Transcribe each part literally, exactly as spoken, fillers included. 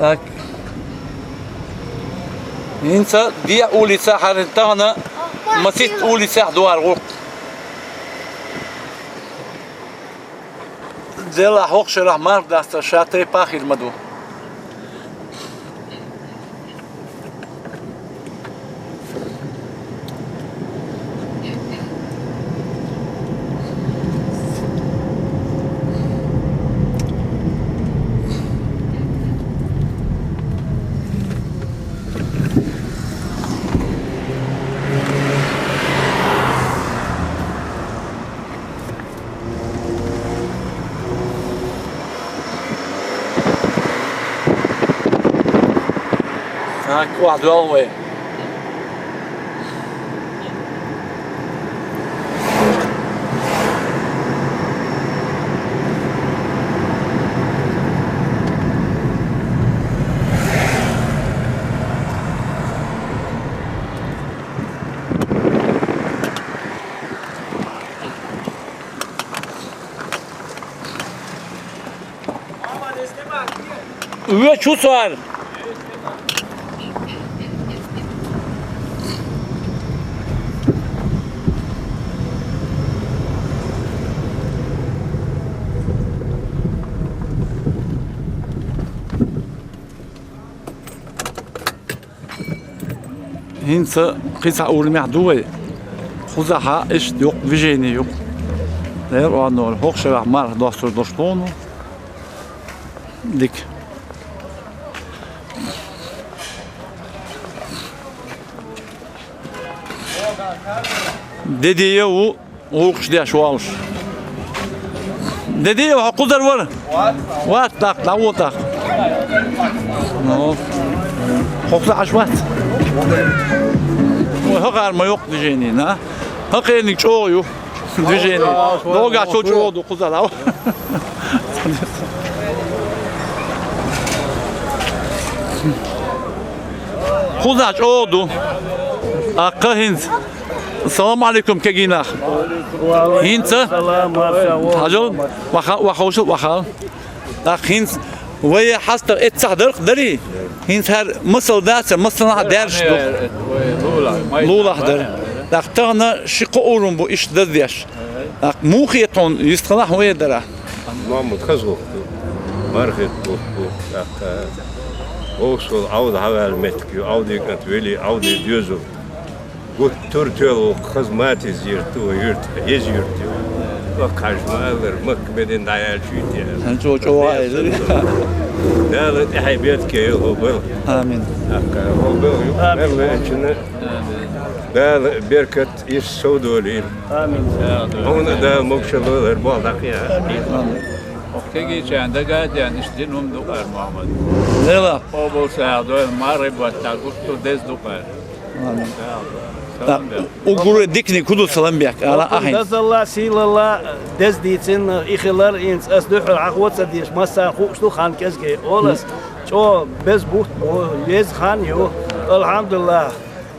Так. ХӀинца дехьа улица хьарин тахана, маситта улицехь дугӀар гӀуллакх. Делахь хӀокху шарахь марх дастар ша тайпа хир ма ду. Так, охьадоьлху вай. Вуьш ву цара. ХӀинца кхин цхьа урамехь ду вай. Кхузахь иштта йоккха движение ю. Дера оанора, хӀокху шарахь марха достур долуш тхуна. Дика. Дедия ву. ГӀуллакхаш деш волуш. Де де, хьо кхузара вара? Вац, тӀаккха, дӀагӀо тӀаккха. Ну, хӀокхуза Ӏаш вац? Ой, хӀокхара ма йоккха движение, на? ХӀокхерниг чӀогӀа ю движение. Догахь чу чӀогӀа ду кхузара. Кхузахь чӀогӀа ду. Аккха хӀинца. Салам алейкум, кегийнах. ХӀинца? Салам, марша вогӀу. Хьажал, ваха-, ваховшал, вахал. ТӀаккха хӀинца вай хьастагӀа эццахь дарх дарий? ХӀинца хӀара масал дацар, масалахь даьржаш ду. Лулахь дара. ТӀаккха тахана ши-кхо урам бу иштта даздеш. ТӀаккха муха хета хьуна, йистхилахь хьуна вай дара? Мохьмад, хаза гӀуллакх ду. Мархет гӀуллакх ду. ТӀаккха вовшал Ӏовда хьаваьлла меттиг ю, Ӏовди кӀант вели, Ӏовди доьзал. Гуттар а тоьлла ву хаза матиз юрт ду, вай юрт, еза юрт ю. Ваккхаш ма аллара, Макка-Медина дӀаяьлча юьйти аьлла. ХӀинца чӀогӀа а эзар. Дала тӀаьхье бетке йойла хӀокху балха. Амин. ТӀаккха хӀокху балха юкъа мел веачунна Дала беркат, йиш совдолийла. Амин. Хьуна Дала могушалла лойла, хӀара болх дӀакхехьа. Амин. Оха кегийчарна дага а деана, иштта дина хӀума ду-кх хӀара, Мохьмад. Нела. Къобал сагӀа дойла, мархий баттахь гуттар а деза ду-кх хӀара. Амин. Салам бе. Уггаре диканиг хӀун ду, Саламбек, ала ахьа. Дазалла, сийлалла, деза дийцина и хилар, хӀинца ас дуьххьара хьахо ца дезаш, массарна хууш ду хан кӀезге. Олас, чӀогӀа беза бутт бу, еза хан ю. Алхьамдулиллах.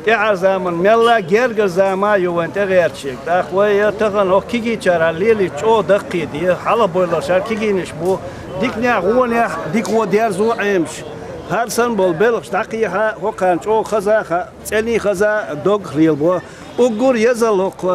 ТӀаьхьара заман мелла, гергара зама а ю вайн тӀегӀерташ ерг. ТӀаккха вай тахана хӀокху кегийчарна лелийча чӀогӀа даккхийде, хьалхабевлла шара кегийнаш бу. Диканехь, вонехь дика вон дерзо Ӏемаш. ХӀара санна болу белхаш дӀакхехьа, хӀокхарна чӀогӀа хаза а хаьа. ЦӀена а хаза, доггах лелабо. Уггар а езал хӀокху,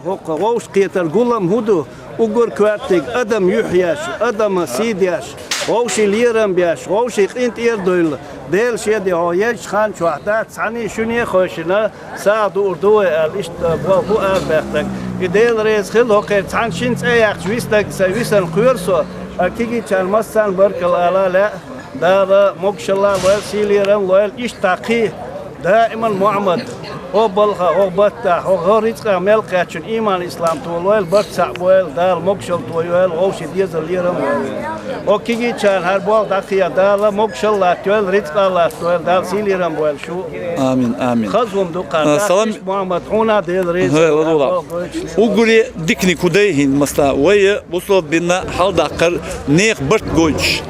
хӀокху вовшахкхетар гулам хӀун ду? Уггар а коьртаниг адам юьхь еш, адама сий деш, вовшийн лерам беш, вовшийн къинтӀера а дуьйла. Дела шен де хьо езачу хан чохь дац, цхьанний шуьне а хойшина, сагӀа дуур ду вай аьлла, иштта болх бу арабаьхнарг. И Дела реза хила, хӀокхеран цхьана шина цӀе а яьккхича вистаг сайн висарна кхоьру со, ткъа кегийчарна массарна баркалла ала а лаьа. Дала могушалла а лойла, сий-лерам а лойла, иштта кхин даиман, Мохьмад, хӀокху балхахь, хӀокху баттахь, хӀокху рицкъахь мел кхаьчначунна иман-ислам толойла, барт цхьаъ бойла, Дала могушалла тойойла, вовшийн дезал-лерам а лойла. ХӀокху кегийчарна хӀара болх дӀакхехьа, Дала могушалла латтайойла, рицкъа а латтайойла, Дала сий-лерам а бойла шу. Амин, амин. Хаза хӀума ду-кх хӀара. А, салам. Мохьмад, хьуна а Дела реза. Хьо, Дела. Уггаре диканиг хӀун ду хӀинца, масала, вай бусалба динна хьаладаккхар, нехан барт гойтуш,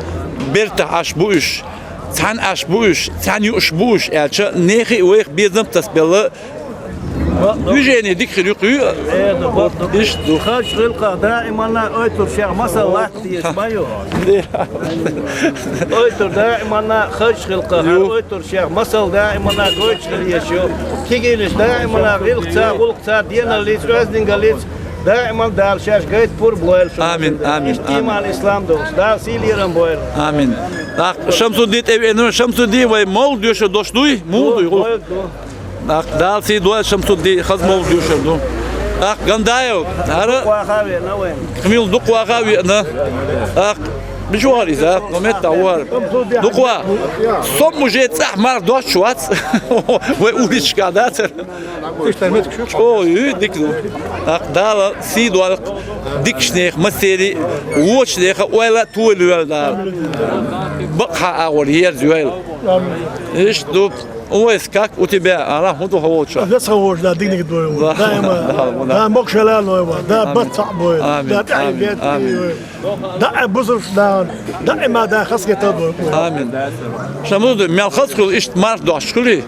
бертахь Ӏаш бу уьш, цхьаьна Ӏаш бу уьш, цхьаьна юуш бу уьш аьлча, нехан а вайх а безам а тасабелла, Движение дика хир ю кхы. Э, да, да, да. Иштта ду. Хазачу гӀиллакхах даиманна ойтур шех масал латта дезаш ма ю. Ойтур даиманна хазачу гӀиллакхах, ю, ойтур шех масал даиманна гойтуш хила езаш ю. Кегийнаш даиманна гӀиллакхаца, гӀулакхаца, деналлица, оьздангаллица даиман Дала шаьш гайта пурба лойла шуна. Амин, амин, иштта амин. Иман, ислам долуш. Дала сий-лерам бойла. Амин. ТӀаккха Шамсудди тӀе веана, Шамсудди вай мовлид доьшур долуш дуй? Муха дуй? Ду, гӀуллакх. Ду. ТӀаккха Дала сий дойла, Шамсудди, хаза мовлид доьшур ду. ТӀаккха Гандаев, хӀара дукха ваха а веана вайна. Кхмил дукха ваха а веана. ТӀаккха мича вахара иза, но метта вахара. Дукха ваха. Со уже цӀахь марха доцуш вац. Вай уличка дацара. Иштта метка шу. О, ю, дика ду. ТӀаккха Дала сий дойла, дикачу нехан массеран, вочу нехан ойла а тойлайойла Дала. Бакъахьа агӀор ерзайойла. Иштта ду. Увайс, как у тебя? Ала хӀун ду хьо волчохь? Аса хьо волчохь, да, диканиг дойла. Да. Даима. Да, да. Да, мокшалла лойла. Да, амин. Бац цхьаъ бойла. Амин, да, амин, амин. Даима бусалба нахана, даима да хазахетар дойла. Амин. Шамсудди, мел хаза хуьлу иштта марха доцуш хуьлий?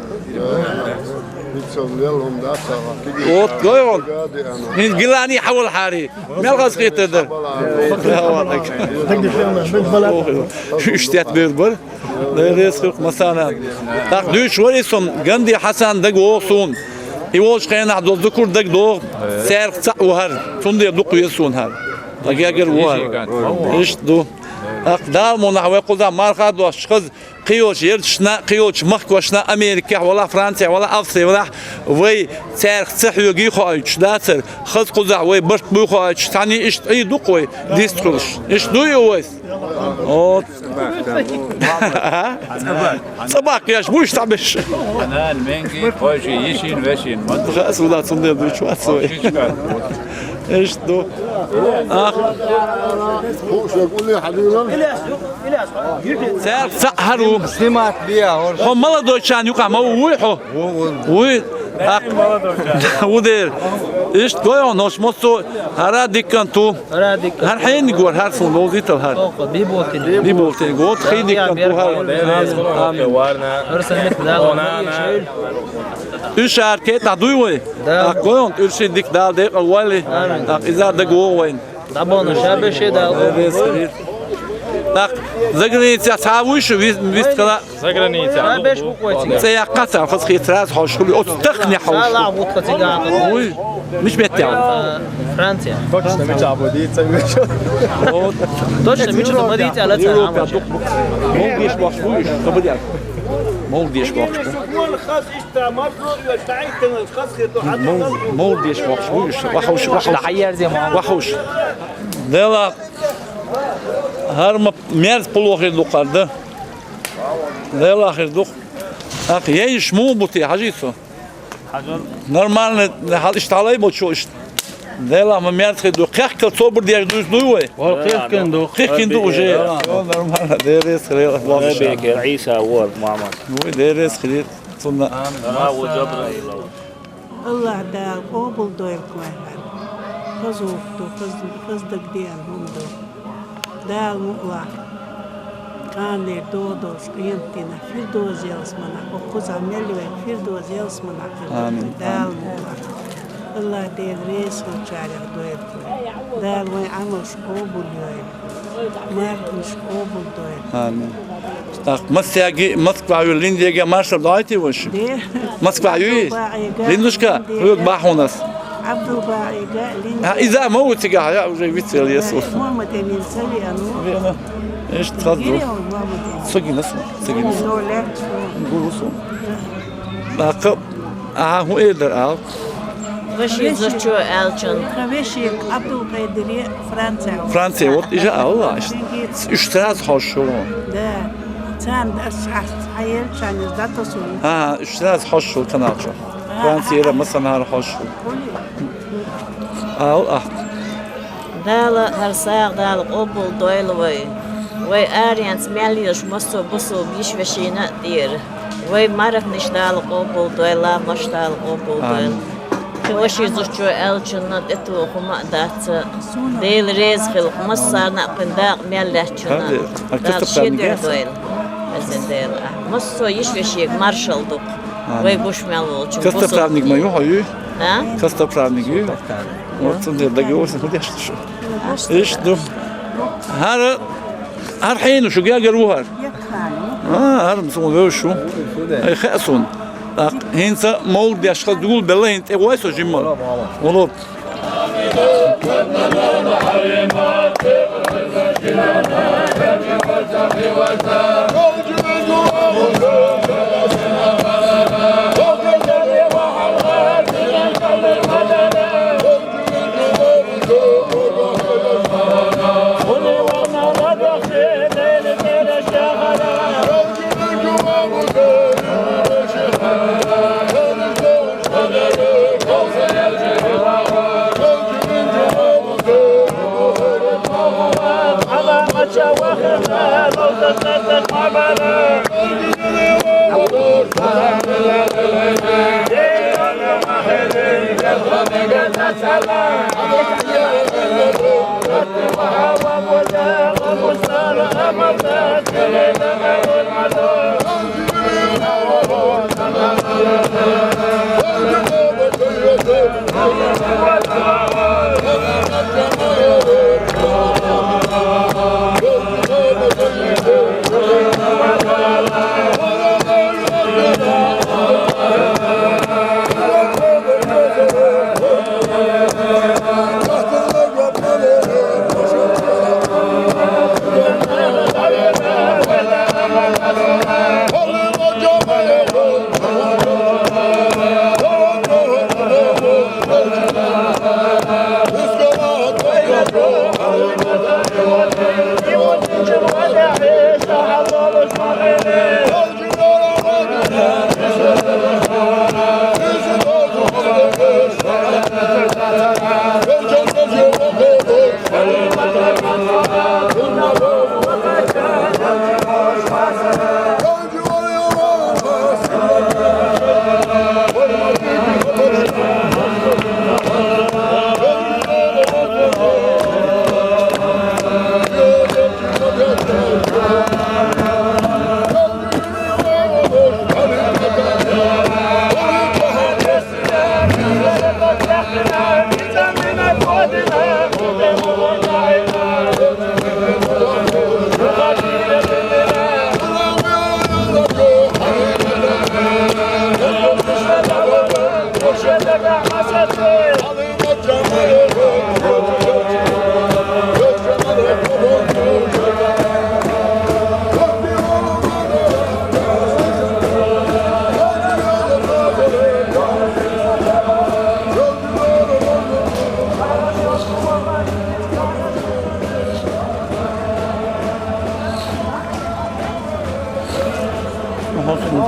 Вот, гой хьуна. ХӀинца гилани хьавалахьара. Мел хазахетар дара. Иштта тет бер бара. Дела реза хуьлда массарна. ТӀаккха дуьйцуш вара иза суна, Ганди Хьасан дага вогӀу суна. И волчу хенахь долу дукур дага догӀу, цаьрга цхьаъ ву хӀара. Цундела дукха веза суна хӀара. Ткъа гергара ву хӀара. Иштта ду. ТӀаккха Дала мукъ лахь вай кхузахь марха а доцуш хаза, кхийолчу ярташна, кхийолчу махкошна, Америкехь валахь, Францехь валахь, Австрехь валахь, вай цаьрга ца хьоьгий хоуьйтуш дацара. Хаза кхузахь вай барт буй хоуьйтуш, цхьаьний иштта Ӏийр ду-кх вай, дистхуьлуш. Иштта дуй увайс? О. ЦӀа баккха еш бу уьш цхьаберш. Нана, менги, хойши, йишин, вешин, ма ду. Хаас вула цундела дуьйцуш вац вай. Иштта ду. Ах. Цаьрга цхьаъ хӀара ву. Снимать бе, а, хӀорш. Хьо молодой чан юкъахь ма ву, вуй хьо? Ву, ву. Вуй. Ах. Ву дера. Иштта гой хьуна, хӀорш массо а хӀара дикант ву. ХӀара хьениг вара, хӀара суна ловзийтал хӀара. Биболтин. Биболтин. Вот хи дикант ву хӀара. Амин. Амин. Уьш хӀара кетӀахь дуй вай? Да. ТӀаккха гой хьуна, уьш дика Дала декъал войла. Амин. ТӀаккха иза дага вогӀу вайна. ДӀабахана ша беше Дала. Реза хилийла. ТӀаккха заграницехь цхьа а вуй шу вис-, вистхила? Заграница. Ша беш бу кхой цига. ЦӀе яккха цара, хазахета сразу хьовш хуьлу. Оцу тахне хьовш. Ша лахь бу тха цига. Вуй. Мича метте? А, Франция. Точно мича бу дийца мича. Вот. Точно мича ма дийца ла цара. Европа дукха. Мол деш бохуш вуй, кабадяр. Мол деш бохуш. Мол, мол деш бохуш вуй, вахуш, вахуш. Вахуш. Дела, хӀара ма мерза пулохир ду кхар да. Делахир ду. Ах, ейш муха бу те, хьажий цо? Нормально, хьал иштта хьалай бо чо иштта. Делахь ма мерза хир ду. Кхехкал собар деш дуьйцу дуй вай? Вала кхехкин ду. Кхехкин ду уже. О, нормально, дерес хир. Рабике, Ӏийса вор, Мухьаммад. Вуй, дерес хир. Цунна. Ма ву Жабраил. АллахӀ Дала къобалдойла кхойхьара. Хаза вукху ду, хаза, хаза дагадеана хӀума ду. Дала мукъ лахь. Къанлера догӀу долуш къематдийнахь Фирдовс ялсаманахь, оха кхузахь мел йойла Фирдовс ялсаманахь хир ду. Амин. Дала мукъ лахь. АллахӀ Дела реза хилчарех дойла кхой. Дала вайн Ӏамалш къобалйойла. Марханаш къобалдойла. Амин. ТӀаккха массаьрга Москва ю, Линдега маршал дойти ваш? Де. Москва ю? Абдулбаига, Линдушка, Линдега. Хьоьга бахьунас. Абдулбаига, Линдега. А, иза ма ву цига, я уже вицел есу. Мухаммад Эмин Сави, а ну. Иштта хаза ду. Гири он Мухаммад Эмин. Согинас, согинас. Ноль. Гурусу. ТӀаккха, аха, хӀун эр дара ал? Ваши зурчо аьлчун. Тхан вешин Абдулкъадире Франция. Франция, вот и же Алла. Уьш сразу хьош шу. Да. Царна ас хьаелчан из датасу. А, уьш сразу хьош шу канал чу. Францияра масанхьара хьош шу. Ал, а. Дала, хӀара сагӀа Дала къобал дойла вай. Вай аренца мел йолуш массо а бусалба йиш-вешина а тӀера. Вай марханаш Дала къобал дойла, ламаш Дала къобал дойла. Амин. Кхин ваши зурчо аьллачунна тӀетоха хӀума а дац. Дела реза хила массарна а, кхин дакъа мел лаьцначунна. Дала шен дер дойла. Везан Дела. Массо а йиш-вешега маршалла ду. Вай гуш мел волча. Костоправник ма ю хьо ю? А? Костоправник ю? Вот цунда договорился, худеш шу. Иш ду. ХӀара, хӀара хьена шу гагар ву хӀара? А, хӀара сун вевшу. Ай, хеа сун. Так, хӀинца мовлид деш хаза гулбелла, хӀинца тӀе вай со жимма. Волоп.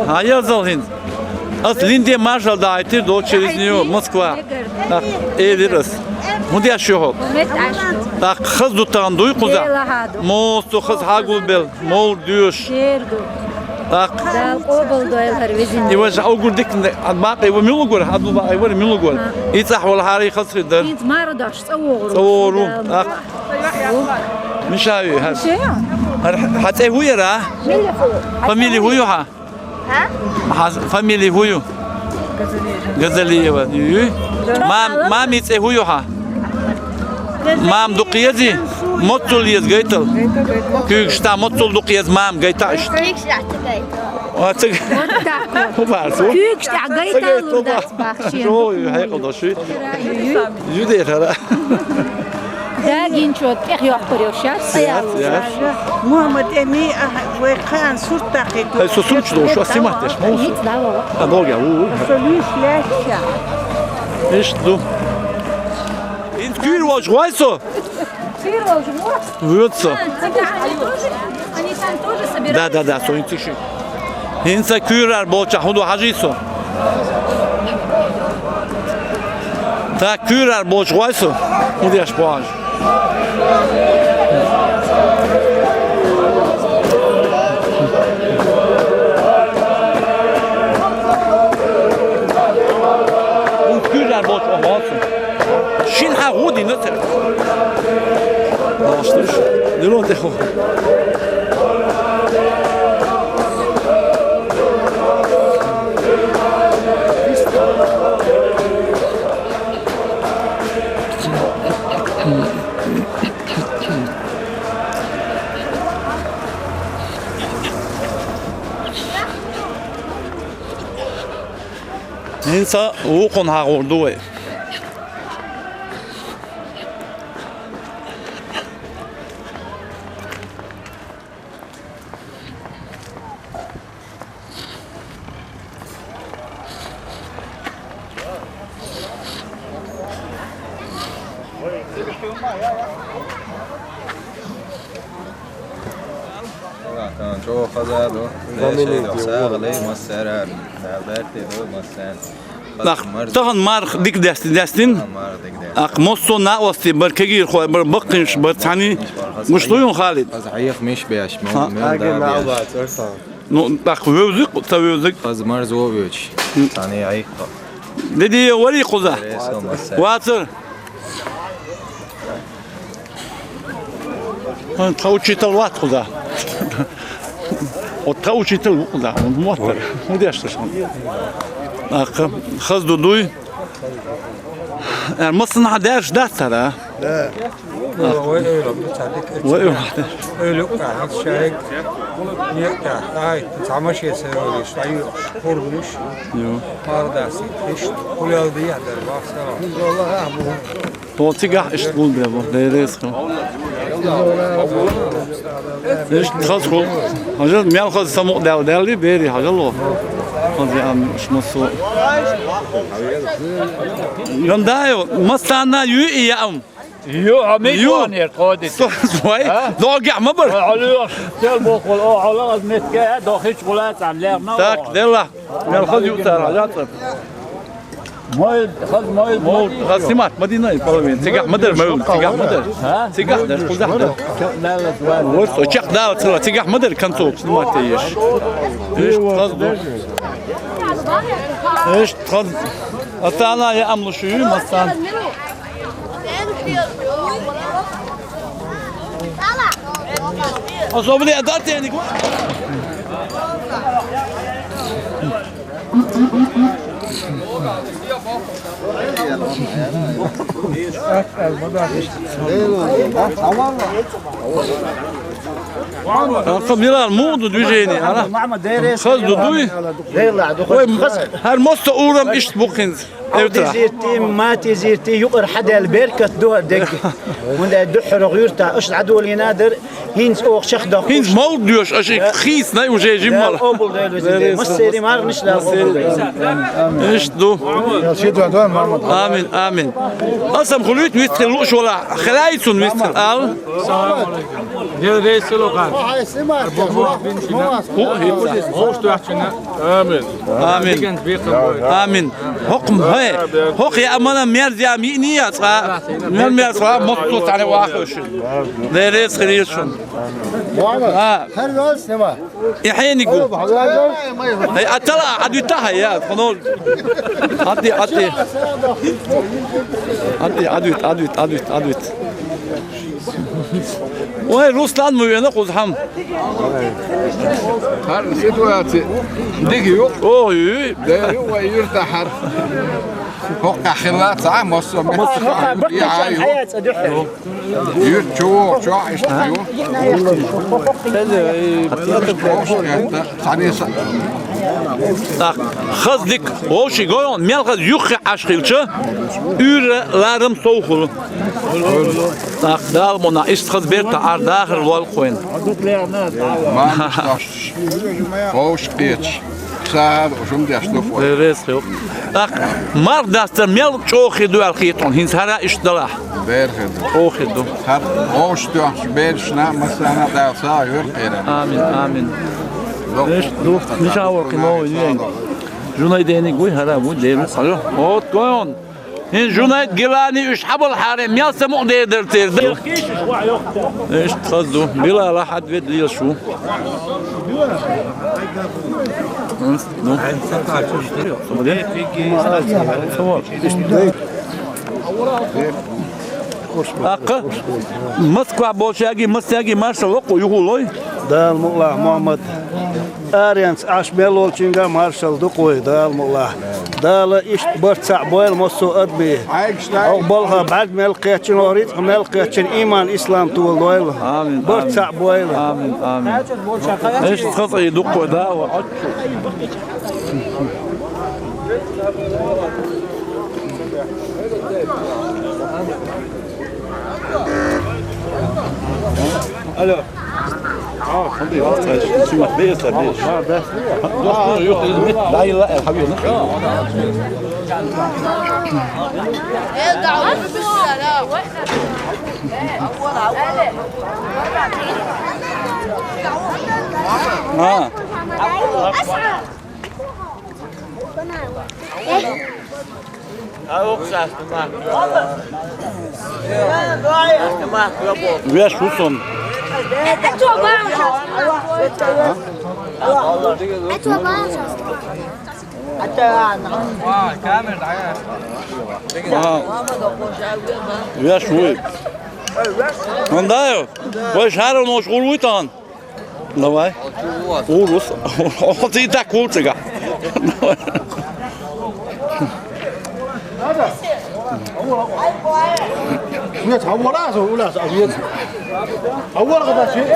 Хьаязал хӀинца. Ас Линде маршал дайтир до через нее Москва. Так, элир ас. ХӀунда еш ю хьо? Так, хаз ду тан дуй кхуза. Мосто хаз хьагулбел, мол душ. Так. Дал къобал дойл хар везин. И ваш аугур дик, ад бакъ ива мюлугур, ад бакъ ива мюлугур. И цахь вал хари хаз хидар. Инт мара даш цавогру. Цавогру. Так. Мишави, хар. Хар хацӀе хӀу яра? Фамилия хӀу ю хьа? А? Хьа фамилия хӀу ю? Газалиева. Ю? Мам, мами цӀе хӀу ю хьа? Мам дукъ ези? Моццул ез гайтал? Куьйгаш та моццул дукъ ез мам гайта ишт? Куьйгаш та гайта. А, циг. Вот так вот. ХӀу барсу? Куьйгаш та гайта лурдац бахши. Шо, хьекъал доши. Ю де хара. Дагинчо тӀехь йоккхур йо шаьш. Яц, яц. Мухаммад Эми, а, вай кхаан сурт даккхий. Хай со сумч дол, шо симат деш, мол. Ниц дало. А, долга, у, у. Со лиш лаьча. Иш ду. Инт куьйр волчу вай со? Куьйр волчу вай? Вот со. Они там тоже собираются? Да, да, да, со инт ши. ХӀинца куьйрар болча хӀун ду хьажий со? Так, куьйрар болчу гӀой со? ХӀун деш бохьаш? ХӀун куьйрар болчу гӀой со? Шин хьан гӀу дина цара? Баш душ. Дило тӀеху. ХӀинца вукхунна хьагӀур ду вай. Чо хаза ду? Ламин Дала ду. Сагъа лай, массара. Дала дарте ду, массара. Нах, тахан марх дика даьстина, даьстина. Тахан марх дика даьстина. Акх, массо а накъостий бар, кагирхой бар, баккхийш бар, цхьанне гуш ду юн, Халид? Аз Ӏеха миш беш, мел, мел Аги да беш. Маъла царсан. Ну, так, вевзик, ца вевзик. Аз марзо вевч. М. Цхьанне Ӏеха. Диди, вари кхуза. Ресо масса. Вацар. Хан, тха учитель вац кхуза. О, тха учитель ву кхуза. Он мотор. Удеш ташан. Акх, хаз ду дуй. Эр массанхьа дерш дац цара? Да. Вай, вай, вай, вай. Вай, вай. Вай, вай, вай. Шайг. Нет, да. Ай, цамаш я сэрвали, шайю, хурдуш. Ю. Пардас, иш, хулялды я, дар, вахсала. Тхо цигахь иштта гулбе бу, деррес ху. Иштта хаза ху. Хьажал, мел хаза самукъадаьлла, даьлли, бери, хьажал ву. Хаза ян, иштта массо. Яндаев, массанна ю и яам. Ю, а ми Ю. Куанер кодит. Со-, сой, А? Догахь ма бар. Ой, алё, сел бохол, о, алё, аз метке, дохич гулац, ам лер, ма, Так, о. Делла. Мел хаза ю цара, хьажал цара. Мой, хаз мой, Мол, мой. Хаз снимать ма динай половина. Цигахь ма дар, мол, цигахь ма дар. А? Цигахь дар, кхузахь дар. Чакх дала твар. Вот, чакх дала цла, цигахь ма дар, концовка снимать еш. Иштта хаз ду. Иштта хаз. Атана я амлу шу ю, массан. Особенно я датеник. Акха, Билал, муду движение, ана? Хаз ду дуй? Ой, хар мосто урам ишт бухинц. Эвтра. Зирти, мати зирти, юкъар хьадел беркат дугар дег. Мунда духхьара гӀюрта, аш дӀадолина дар, хӀинца оха чехдоккхуш. ХӀинца мовлид доьш, аша хийцна уже жиммал. Дала къобал дойла везде. Массери маргнаш Дала къобал дойла. Иштта ду. Амин, амин. Асам хулуьйтан вист хила луш вала. Хилай цун вист хила ал. Дел рейсилу хан. Амин. Амин. Амин. ХӀокх, хӀе, хӀокх я амана мерз я миъни я цкъа. Мер мерз ва мосту тане вахуш. Дерес хиришун. Муаммад, А. Хар вал сема. Ихьенигу. Хай атала адвита хай я, хонол. Ати, ати. Ати, адвит, адвит, адвит, адвит. Ой, Руслан, мы вена кузхам. Хар ситуация. Диги ю. Ой, ой. Да ю, ой, юрта хар. Хокка хила, ца, мосо, мосо, хокка, бакка, я, чан, ю. Хая, ца, духе. Ю, чо, чо, ишта, ю. Так, хаз дик, вовши гойон, мел хаз юххе ашхилча, уьйра ларам совхул. Так, Дала муна, ист хаз берта, ар дахар лол хойн. Ман, Ховш кхеташ. Сагьад шум деш ду фо. Берес хил. Так, марх дастар мел чӀохи ду аьл хетон, хӀинца хӀара иштта далахь. Берхи ду. ЧӀохи ду. Хар ховш тоьхча бершна, массана Дала сагьа хӀуьр кхеран. Амин, амин. Ло. Иштта ду. Ниша вор кхи новый день. Жунай деник вуй, хӀара вуй, деру. Алло. Вот, гойон. ХӀин Жунайд Гилани уьш хьабал хьаре, мел самукъ дердар тер да. Иштта хаз ду. Билала хьад вед лел шу. Ну. Акха. Москва болчаги, масяги маршал локъу юхулой. Дала мукъла, Мухьаммад. Аренца Ӏаш мел волчуьнга маршал ду кхой, Дала мукъла. Дала иштта барт цхьаъ бойла массо а адми. Хьох балха бӀаьрг мел кхеччина, хьох рицкъ мел кхеччина, иман, ислам тола дойла. Амин, Барт амин. Цхьаъ бойла. Амин, амин. Иштта хаза ду кхой, Дала. Алло. اه، خليه يوصل. شو ما بيصير، ليش؟ لا، لا، لا، الحبيب. اه. Wes Husson. اه. Wes Husson. Vandaag. Wes Husson, ons goed aan. Давай. Урус. Оци так кулчага. Нет, а вот раз, у нас, а нет. А вот когда че?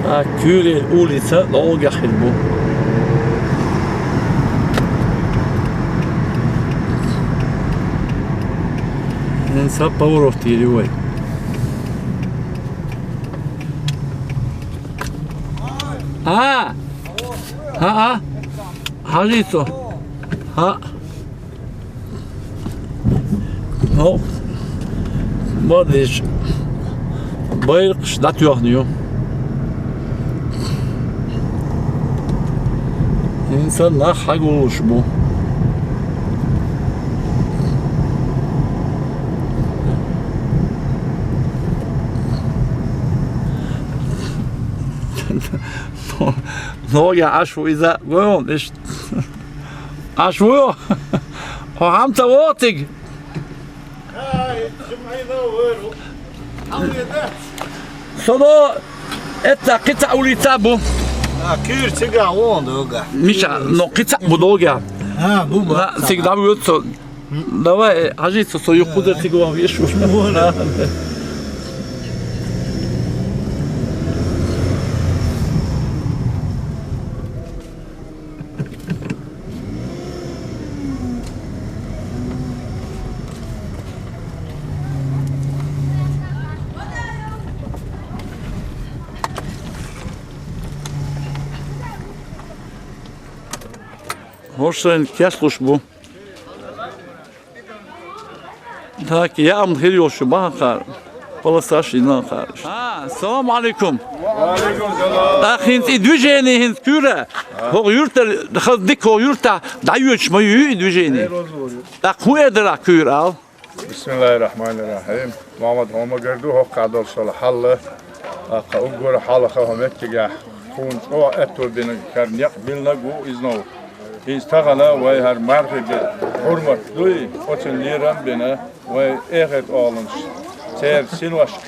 А Куьйрера улица дӀогахь хир бу. Эн са поворот йири вай. А! А, а! Хьажийцо. А! Ну, ма дийша, байракхаш дӀатоьхна ю. ХӀинца нах хьагуллуш бу. Ногахь Ӏаш ву иза, гой хьуна, иштта. Ӏаш ву? Хьо хьамца вогӀу цига? Со до это кхин цхьа улица бу. А, Куьйра цига вон дога. Миша, но кхин цхьа бу дога. А, бу, бу. На, цига дӀавоьду со. Давай, хьажийца со юххудар цига ван веш ву. ХӀорш сайна кечлуш бу. Так, я ам хир йолуш бахьан кхара. Полосаш йина кхара. А, салам алейкум. Ва алейкум салам. ТӀаккха хӀинца и движение хӀинца Куьйра. ХӀокху юьртара, хаза дика хӀокху юьртахь дӀайоьдуш ма ю и движение. ТӀаккха хӀун эр дара Куьйра ал? Бисмиллахир-рахманир-рахим. Мухьаммад, хьо ма гар ду хӀокхахь долуш долу хьал. ТӀаккха уггар хьалха хӀокху меттигехь тхуна чӀогӀа аьтто бина кара некъ биллинарг ву иза новкъа. ХӀинца тахана вай хӀара мархий бен хьурмат дуй, оцунна лерам а бина, вай эхарт оланаш, церан синошка,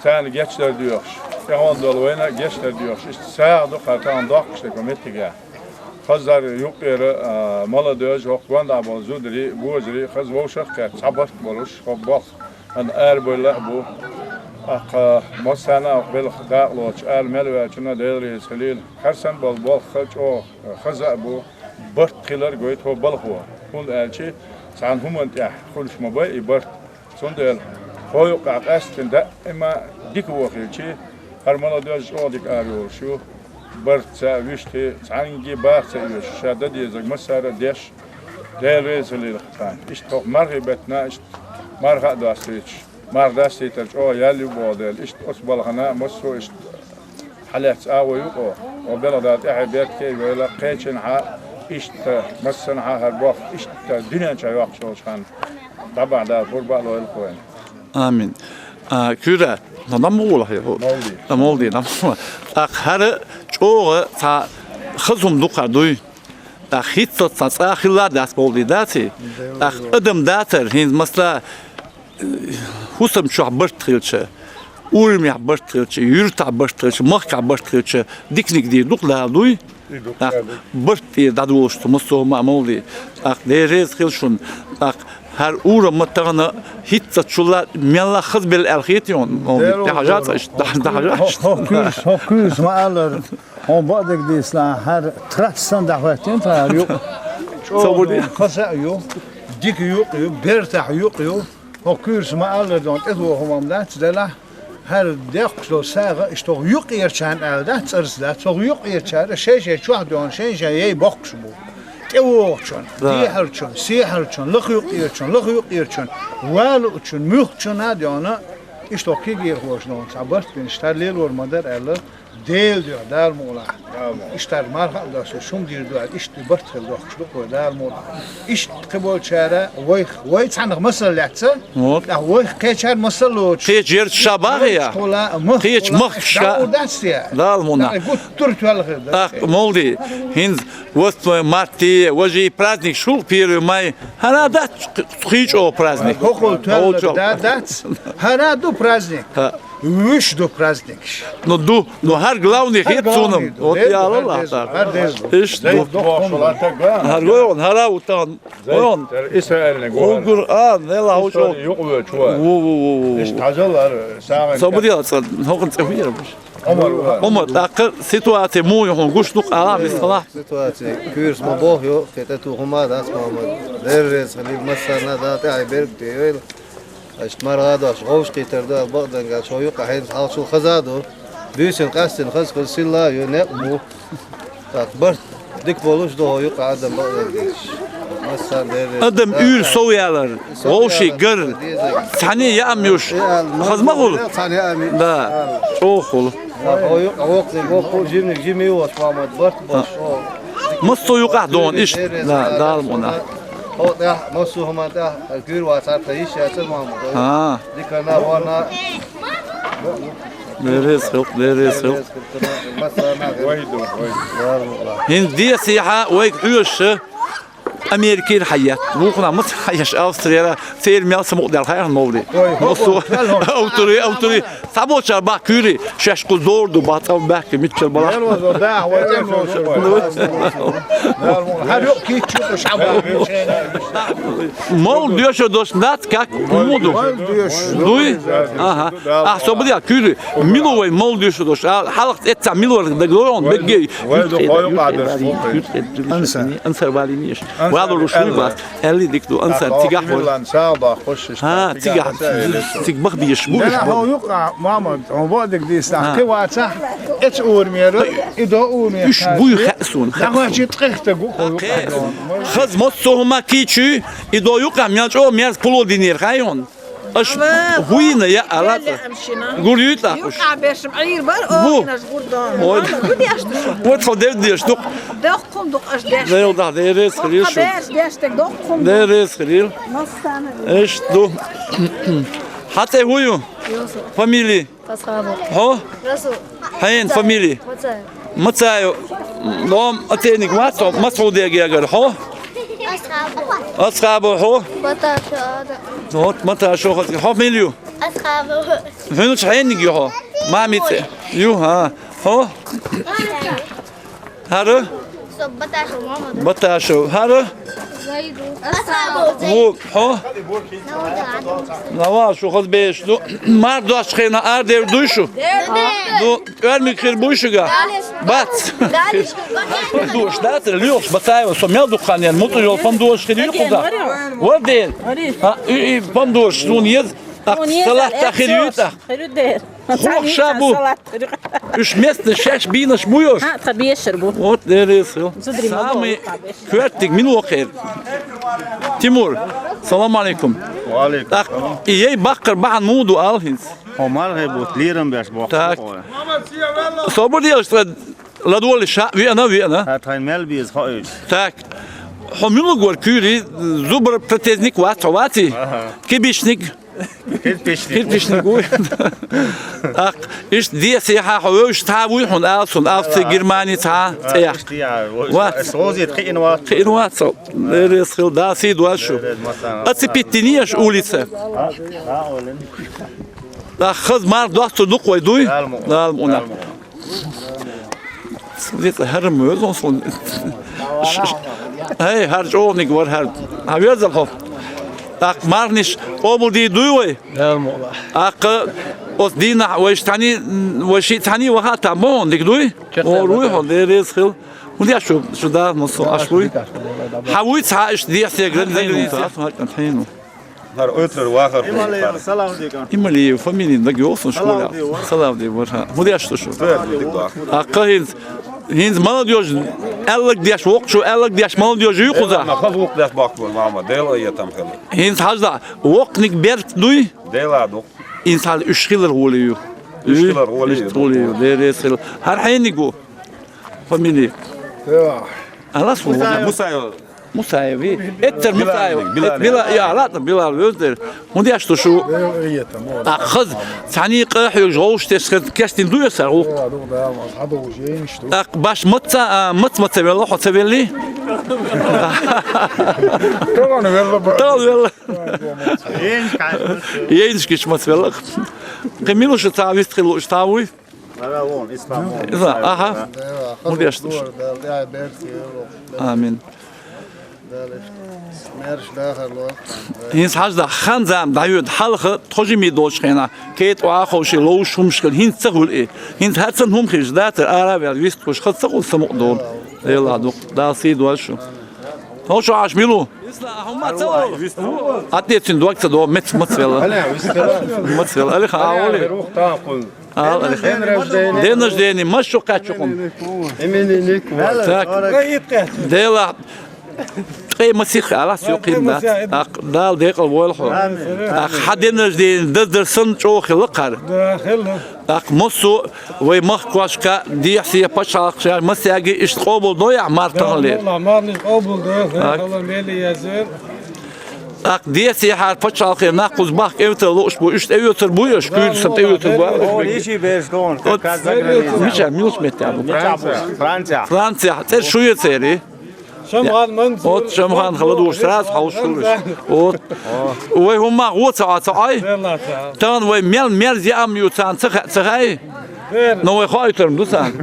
царна гечдар доьхуш, тӀехула долу вайна а гечдар доьхуш, иштта сагӀа ду кхара тахана доккхуш дерг хӀокху меттигехь. Хазар юккъера, а, молодёжь, хӀокху гондахь болу зударий, божарий, хаза вовшах а кхетта, цхьа барт болуш, хӀокху болх хӀанна арабевлла а бу. ТӀаккха массарна а хӀокху белхан дакъалоцуш, ара мел ваьллачунна Дела реза хилийла. Хьарсан болу болх чӀогӀа хаза а бу, барт хилар гойту хӀокху балхо. ХӀунда аьлча цхьана хӀуманна тӀехь хуьлуш ма бай и барт. Цундела хьо юккъехь къаьсттина даима дика вон хилча, хӀара молодёжь чӀогӀа дика арайолуш ю, барт ца а, вуьшта а, цхьаьнгге баха ца оьшуш, ша дан дезарг массара а деш, Дела реза хилийла царна. Иштта хӀокху мархий беттана, иштта марха а достуьйтуш, марха достуьйтар чӀогӀа ял ю боху дела, иштта оцу балхана а массо а иштта хьалаьцна агӀо ю-кх, хӀокху белхан Дала тӀаьхье беркате а йойла, кхечанхьа а иштта, массанхьа а хӀара болх иштта дуьнен чохь йоккхуш йолчу ханна дӀабахьа Дала пурба а лойла-кх вайна. Амин. А, Куьйра, дан ма гӀула хьо? Молди. А, Молди, дан ма гӀула. ТӀаккха хӀара чӀогӀа цхьа хаза хӀума ду-кх хӀара дуй. ТӀаккха хӀинцца цхьа цӀа хилла а дац Молди, дац и? ТӀаккха адам дацара, хӀинца масала, хӀусам чохь барт хилча, урамехь барт хилча, юьртахь барт хилча, махкахь барт хилча, диканиг дийр ду-кх Дала, дуй? ТӀаккха барт тӀера дӀадолуш ду массо а хӀума а, Молди. ТӀаккха Дела реза хила шуна. ТӀаккха хӀара урам ма тахана хӀинццачулла мелла хаза белла аьлла хета хьуна, Молди? ТӀехьажа ца иштта, тӀехьажа иштта. ХӀокхуьйсу, хӀокхуьйсу ма-аллара, хьуна бакъдерг дийцина, хӀара трассан дӀахӀоьттина тхан хӀара юкъ. Собар де. ЧӀогӀа хаза а ю, дика юкъ ю, бертахь юкъ ю. ХӀокхуьйсу ма-аллара, дона тӀетоха хӀума дац делахь, хӀара дехкаш долу сагӀа иштта хӀокху юккъерчарна аьлла дац, цӀарца дац, хӀокху юккъерчара шай-шай чохь а дона, шайн-шайн яй боккхуш бу. ТӀевогӀучун, дехьарчун, сехьарчун, лаха юккъерчун, лаха юккъерчун, валучун, муьлххачунна а дона, иштта хӀокху кегийрхоша дона цхьа барт бина, иштта лелор ма дара аьлла, Делан дуьхьа, Дала мукъ лахь. Иштта марха а доссуш, хӀума дийр ду аьлла, иштта барт хила дохкуш ду-кх вай, Дала мукъ лахь. Иштта кхиболчара вайх, вай цхьаннах масал лаьцна, вот, тӀаккха вайх кхечара масал лоцуш. Кхечу ярташка бахьа я? Кхечу махкашка. ДӀа ур дац те? Дала мукъ лахь. ТӀаккха гуттар а тоьлла хир дара. ТӀаккха, Молди, хӀинца восьмое марта, важий праздник шул, первый май. ХӀара дац кхин чӀогӀа праздник? ХӀокхул тоьлларг да дац. ХӀара ду праздник. Вуьш ду праздникаш. Ну, ду. Ну, хӀара главный хета суна. Вот я Аллах. ХӀара деза ду. Иштта ду. ХӀара гой вон, хӀара ву тахана. Вон. Исраилниг ву. Угур а, нела хьо чӀогӀа. Юкъ ву чу. Ву, ву, ву, ву. Иштта хьажал хӀара сагӀина. Собар де, цӀа, хӀокхун цӀе хӀун яра баш? Ӏумар, тӀаккха ситуаци муха ю хьуна гуш ду-кх, ала висхала. Ситуаци куьйрас ма боху ю, кхин тӀе тухума а дац, Мухьаммад. Дерриза хилийла массарна, Дала тӀаьхье беркате йойла. Аша маргӀа а дош, гӀовш кхийтар ду аьлла бакъдерг, аьлла, хьо юкъа хьайна хьалхашул хаза а ду. Буьйсанна къаьстина хаза хуьлу, силла а ю, некъ а бу. ТӀаккха барт дика болуш ду хьо юкъа, Адам, бакъдерг дийцича. Массарна дерриза. Адам уьйр сов ялар, вовший гар, цхьаьна яам юш, хаза ма хуьлу? Цхьаьна яам. Да, чӀогӀа хуьлу. Хьо юкъа воккханиг воккха а, жиманиг жима а воцуш, Мухьаммад, барт а боцуш. Массо а юкъахь дона иштта. Да, Дала мукъ лахь. Хьо тӀехь, массо а хӀуманна тӀехь, куьйр вацахьара тхан йиш яцара, Мухьаммад. А. Дикана, вана. Дерриза хилла, дерриза хилла. ХӀинца десехьа вайга хьоьжуш Америкера хьаетта. Вукхунах маца хьаеш Австрера, церан мел самукъадаьлла хьайна мовли. Массо а автори, автори. Цхьаболчара баккхийра, шаьш кхуза дора ду, бац, ам баьхки, миччара балахь. Хьара юкъа кийча ю, аш хьаболча. Мовла доьшур долуш дац, как, хӀун ду? Дуй? Аха. Ахь со бадел куьйрий, мила ву вай мовла доьшур долуш? А, хьалха эццахь мила вара дагадогӀу хьуна, бегге. Вай ду хой юкъа дерш ву. Ансар. Ансар валийна аш. Валур уьш вуй бац. Аьлли дика ду, Ансар, цигахь вара. Миллан сагӀа доккхуш. ХӀа, цигахь, цига баха безаш бу уьш. Хьо юкъа, Мухьаммад, хьо бакъдерг дийцина, кхин вацахь, эцу урамера, и до урамера. Уьш буй хаьа суна, хаьа суна. Хаза массо а хӀума кийча ю, и до юкъахь мел чӀогӀа мерза пуло динера, хаьий хьуна? Аш хӀуйна яа, ала цӀа. Гур юй тӀаккха уьш? Юкъахь берш Ӏийр бара, о, инаш гур дона. Ой. Ана, гу деш ду шу? Вот хьо дев деш ду-кх. Доккхун ду-кх аш деш. Дел дахь, дерриза хилийла шу. Берш деш дерг доккхун ду. Дерриза хилийла. Массарна. Иштта ду. Хьан цӀе хӀун ю? Юсуп. Фамили? Асхабов. Хьо? Расул. Хьен фамили? Мацаев. Мацаев. Лом, а церниг вац хьо, Масхьуде гегар, хьо? Асхабов. Асхабов, хьо? Баташев Адам. Вот, Маташев, хьо, хьо мила ю? Асхабов. Хьуьнаш хьениг ю хьо? Мамица. Ю, хӀа. Хьо? ХӀара? Со Баташев Мухьаммад. Баташев. ХӀара? Зайду. Асхабов. Ву, хьо? Навал, шу хаза беш ду. Мар дош хена ардер дуй шу? Ду, оьрмиг хир буй шуьга? Бац. Хир. Памдош дац, лоьхуш Батаева, со мел дукха хан ян, муту йол памдош хир ю кхуза. Варден. А, и, и памдош, сун ез, а, салат та хир ю та. Хир ю дер. Хох ша бу. Уьш местный шаьш бийнаш бу йош? ХӀа, тхан бешар бу. Вот, деррис хил. Зудри ма Самый бу. Коьртиг мила вокхер? Тимур, салам алейкум. Ва алейкум салам. Так, и ей баккхар бахьана муха ду ал хӀинца? Хьо маргӀе бутт лерам беш боху. Так. Собар делаш тхан ладоли ша, веана, веана. Хьа тхайн мел беза хоуьйту. Так. Хьо мила гор куьйри, зубр протезник вац, хьо ваци? Аха. Кибишник. Кирпичник. Кирпичник вуй. Ах, иштта десехьа хьо вевзаш цхьа вуй хьуна, ала суна, Австри, Германи цхьа цӀех. Вац. Ас гӀозийта кхиъна вац. Кхиъна вац со. Деррис хил, да, сий дош шу. Оцепить динеш улица. Ах, хаза мар достур ду-кх вай дуй? Дала мукъ лахь. Вица хӀара ма веза суна. Ш-, ш-, хӀей, хӀара чӀогӀаниг вара хӀара. Хьан везал хьо? ТӀаккха мархнаш къобалдийр дуй вай? Дала мукъ лахь. ТӀаккха оцу дийнахь вай шиъ цхьаьний, вай шиъ цхьаьний ваха а там боху, дика дуй? О, руй хьо, деррис хил. ХӀун деш шу, шу да, массо а аш вуй? Хьан вуй цхьа иштта дехьа стеган, деган, хьийна. ХӀара оьтар вахар хӀун ву? Ималиев, фамилия дага йогӀу суна школе. Салавдиев вара, хӀа. ХӀун деш ду шу? Аккха хӀинца, хӀинца молодёжь, аьлларг деш, воккхачо аьлларг деш молодёжь ю кхуза? Хаза воккха деш баккхалур, мама, Дела а етам хила. ХӀинца хьажа, воккханиг беркат дуй? Дела ду. ХӀинца хьал уьш хилар гӀоле ю. Уьш хилар гӀоле ю. Иштта гӀоле ю, деррис хила. ХӀара хьениг ву? Фамилия? Алас ву? Мусаев. Мусаев, и? Эттар Мусаев. Билал. Эт-, Билал, я, ладно, Билал, вёздер. ХӀун деш ду шу? А, хаза, цхьаьний къа хьоьгуш, гӀовш теш, кестин ду я сар, гӀу? Так, баш маца, а, мац маца велла, хьо ца велли? Таган велла, бра. Таган велла. Ейнаш киш мац велла. Кхин мила шу цхьа вист хила лууш цхьа вуй? Ара вон, ислам вон. Ислам, аха. ХӀун деш ду шу? Амин. Мерш дахар ло. ХӀинца хьажа, хан-зама дӀайода хьалха, тхо жимий долчу хенахь, кетӀа охьаховший ловш хӀумаш хила, хӀинца ца хуьлу и. ХӀинца хӀара санна хӀума хезаш дацара, ара а ваьлла, вистхуш, хаза ца хуьлу самукъа долу. Делахь дукха, Дала сий дойла шу. Хьо шу Ӏаш мила ву? Исла, хӀумма ца волу? Атте цуьнан дог ца догӀу, меца маца велла. Маца велла. Алихан, а, волий? Ала, Алихан. День рождения. День рождения. Маша кхаччухун. Именинник. Так. Делахь. Ткъе масих ала, сио кхин дац. Так, Дала декъал войла хьо. Так, хьан день рождения даздар санна чӀогӀа хилла кхара. Так, массо а вай махкошка, дехьа-сехьа пачхьалкхашка, массаьрга иштта къобал дойахь, марха таханлера. Марниш къобал дойахь, так. Халла мели язер. ТӀаккха десехьара пачхьалкхера нах кхуза бахка эвтара лууш бу, иштта тӀеоьцур буй аша, куьйгаш санна тӀеоьцур бу. О, иши берш тхуна, О, как за границей. Мича, милуш метта бу? Франция. Франция. Франция. ЦӀераш шу ю церий? Шамхан Мансур. От Шамхан хала душ, сразу хьовш шуриш. От. Вай хӀумма гӀо ца Ӏа, ца Ӏай? Тахана вай мел мерза яам ю царна ца ха-, ца хаьий? Но вай хоуьйтур ду сан.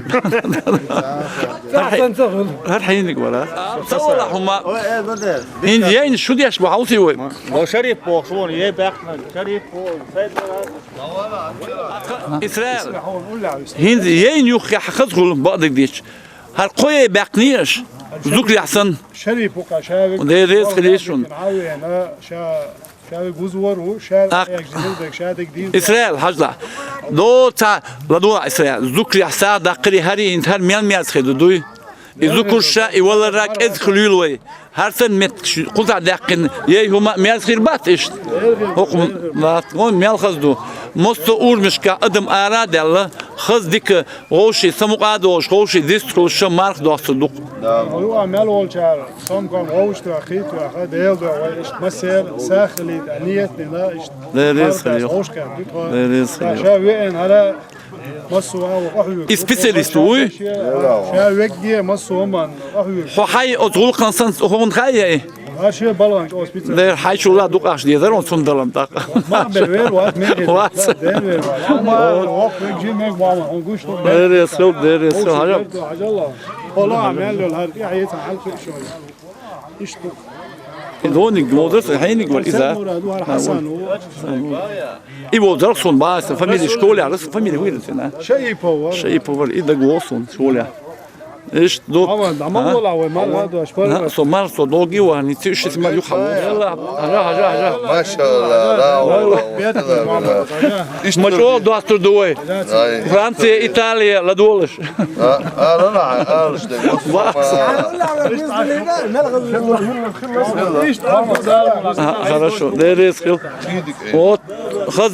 ХӀара хьениг вара. Ца вала хӀума. ХӀинца яйна шу деш бу хьовсий вай? Шарип бохуш вон, е баьхна, Шарип бохуш. Исраил. ХӀинца яйна юххехь хаза хуьлу бакъдерг дича. ХӀара кхо яй баьккхинийша, зукрахь санна. Шарип ву кха, ша век Дела реза хилийша шуна. Ша Ша вуьзур ву, ша Ак. Эгжинал дерг, ша дерг дийр. Исраил, хьажла. Доца, ладугӀа Исраил. Зукрахь сагӀа даккхари хӀари хӀинца хӀара мел мерза хир ду дуй? И зукруш ша, и валарра кӀезиг хуьлийла вай. ХӀара санна меттигаш кхузахь даьккхина, ей хӀума мерза хир бац иштта? ХӀокху латта, вон мел хаза ду. Массо а урамашкахь адам ара а даьлла, хаза дика, вовший самукъа а долуш, вовший дистхуьлуш ша марха достур ду-кх. Юха мел волчара, сомком вовшах, хитваха, Дела дуьхьа вай иштта массеран сагӀа хилийта, ниет дина, иштта Дела реза хилийла. Вовшах кхетта, Дела реза хилийла. Ша веана хӀара массо а ву къахьоьгуш. И специалист вуй? Ша вегге массо а ма къахьоьгуш. Хьо хьай оцу гӀуллакхан санна хӀунда хаьий? Аш балгӀан чӀогӀа специалист. Дера хьай чула дукъаш дезар, он цунна далан тӀаккха. Ма бер вер вац, мегар вац. Дер вер вац. Ма вок век жи мег мама, он гуш ту. Дера эсхил, дера эсхил, хьажа. Хьажа. Хьола мел лел хьар, я хьайца хьал хи шой. Иштта. И доник, молодец, хьайник вар, иза. Мурад, вар Хасан, вар. И вовзар сон баса, фамилия школа, рас фамилия вирусина. Шаипова. Шаипова, и даг вол сон, школа. Ишт ду. Ава, дама А? Вола, вай, мар вадо, ашпар. А, со мар, со долги ва, ни циш си мар юха. Ара, ара, ара. Машалла, ра, ва, ва, ва, ва. Ишт мачо достур дуй. Ай. Франция, Италия, ладолаш. А, а, ра, ра, а, ра, ште. Ва. А, хорошо, дерес хил. Вот. Хаз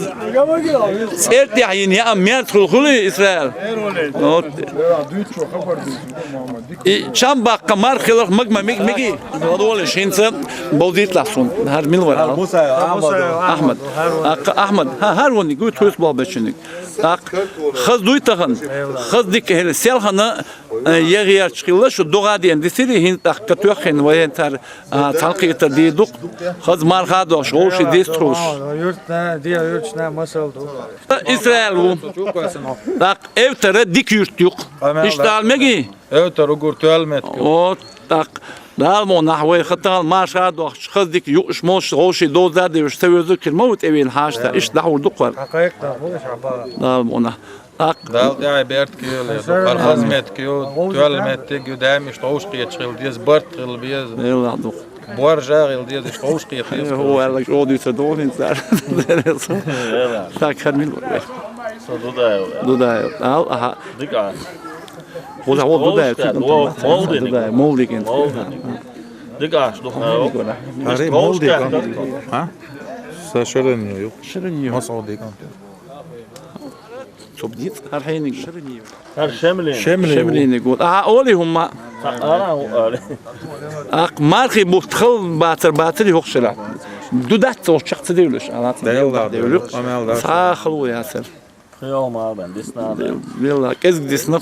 цӀертехь йина яа мерза хуьлу хуьлий, Исраил? Вот. И чам баккха марха хиларх маг ма миг-, миги? Ладолиш, хӀинца бовзийтлахь суна. ХӀара мила вара? Ахмад. Ахмад. ХӀа, хӀара вуни, гуй тхуьйсу болх бечуьниг. ТӀаккха хаз дуй тахана? Хаз дика хӀела, селхана, э, ягӀерча хилла, шу дугӀа ден дисири, хӀинца тӀаккха тоьххина вай хӀинцара А, цхьаьнакхетар дийр ду-кх. Хаза марха а дохуш, вовший дистхуьлуш. Юртна, диа юртна масал ду. Исраил ву. ТӀаккха эвтара дика юрт ю-кх. Иштта ала мегий? Эвтара угур тоьлла меттиг ю. О, тӀаккха Дала мо нах вай хатал марха а дохуш, хаза дика юуш, молуш, вовший доза а девуш, ца везу кир ма ву тӀевийна хьаштта. Иштта дӀахьур ду-кх вара. Дала мо нах. Дала тӀаьхье беркате йойла, ду, хаза меттиг ю, тоьлла меттиг ю, даим иштта вовшахкхеташ хила деза, барт хила беза. Велла ду. Боржа хила деза, иштта вовшахкхета деза. ХӀу, аьлла, чӀогӀа дуьйцур ду хӀинца цара. Так, хӀара мила вара? Со Дудаев. Дудаев. Ал, аха. Дика. ХӀу, хӀу, Дудаев, Дудаев, Молдин. Молдин. Молдин. Дика, ду, хӀара Молдин. А? Са Шираньев ю. Шираньев. Масаудик. Цо бдиц, хӀара хьениг. ХӀара Шемлин. Шемлин. Шемлиниг ву. Ахьа олий хӀумма? Ара, ара. Акх мархий бутт хала бацар, бацар и хӀокху шарахь. Ду дац цо чекх ца девлуш, ала ца девлуш. Амел дац. Цхьа хала ву яцар. Хьо ма бен, дисна бен. Велла, кӀезиг дисна.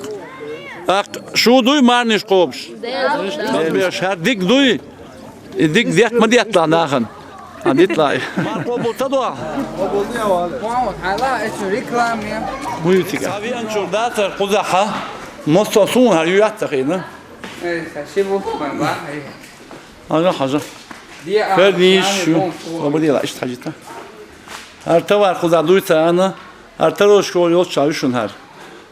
Акх, шу дуй марниш кхобуш? Деш, хӀара диг дуй? И диг детта ма детта нахана. А, дитла. Марко бу ца дуа? Хьала, эцу рекламе. Муютика. Сави анчур дацар кхузахьа. Мосто сун хьар ю яц ца хина. Э, са ши бу, ма ба, э. Хьажа, хьажа. Ферниш шу. Обрила, ишт хьажита. Ар товар кхуза дуйца ана. Ар тарошко йолча вишун хар.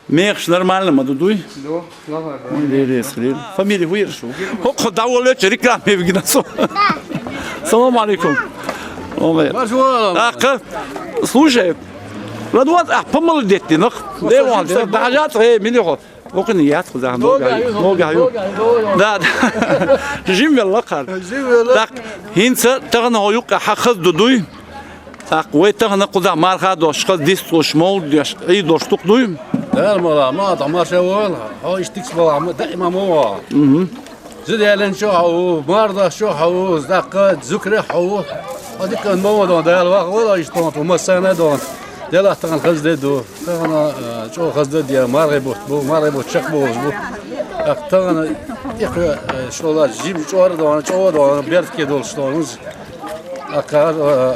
Мехаш нормально ма ду дуй? Ду, слава. Ой, ле, ле, ле. Фамилия хуер шу. Хо, хо, даволе че реклама вигнасо. Салам алейкум. Омер. Маршо. Аха. Слушай. Радуан, а, помолодеть ты, нах. Ле, вон, да, да, э, мили хо. Окуни яц куза, нога, нога ю. Да, да. Жим велла кар. Жим велла. Так, хинца тагна хо юк хахаз дудуй. Так, вай тагна куза марха дош, хаз дис дош, мол дош, и дош тук дуй. Дер мала, ма та марша вал, хо иштикс бала, ма даима мо. Мгм. Зидялен шо хау, марда шо хау, закка зукре хау. Адик ан мо дон, дал ва вала иштон, ту масана дон. Дела таган хаз де ду. Тагана, э, чо хазда дия, маргай бут бу, маргай бут чак бу бу. Ак тагана, их, э, шола жим чор дон, чо дон, бертке дол штонуз. Ак, э, э,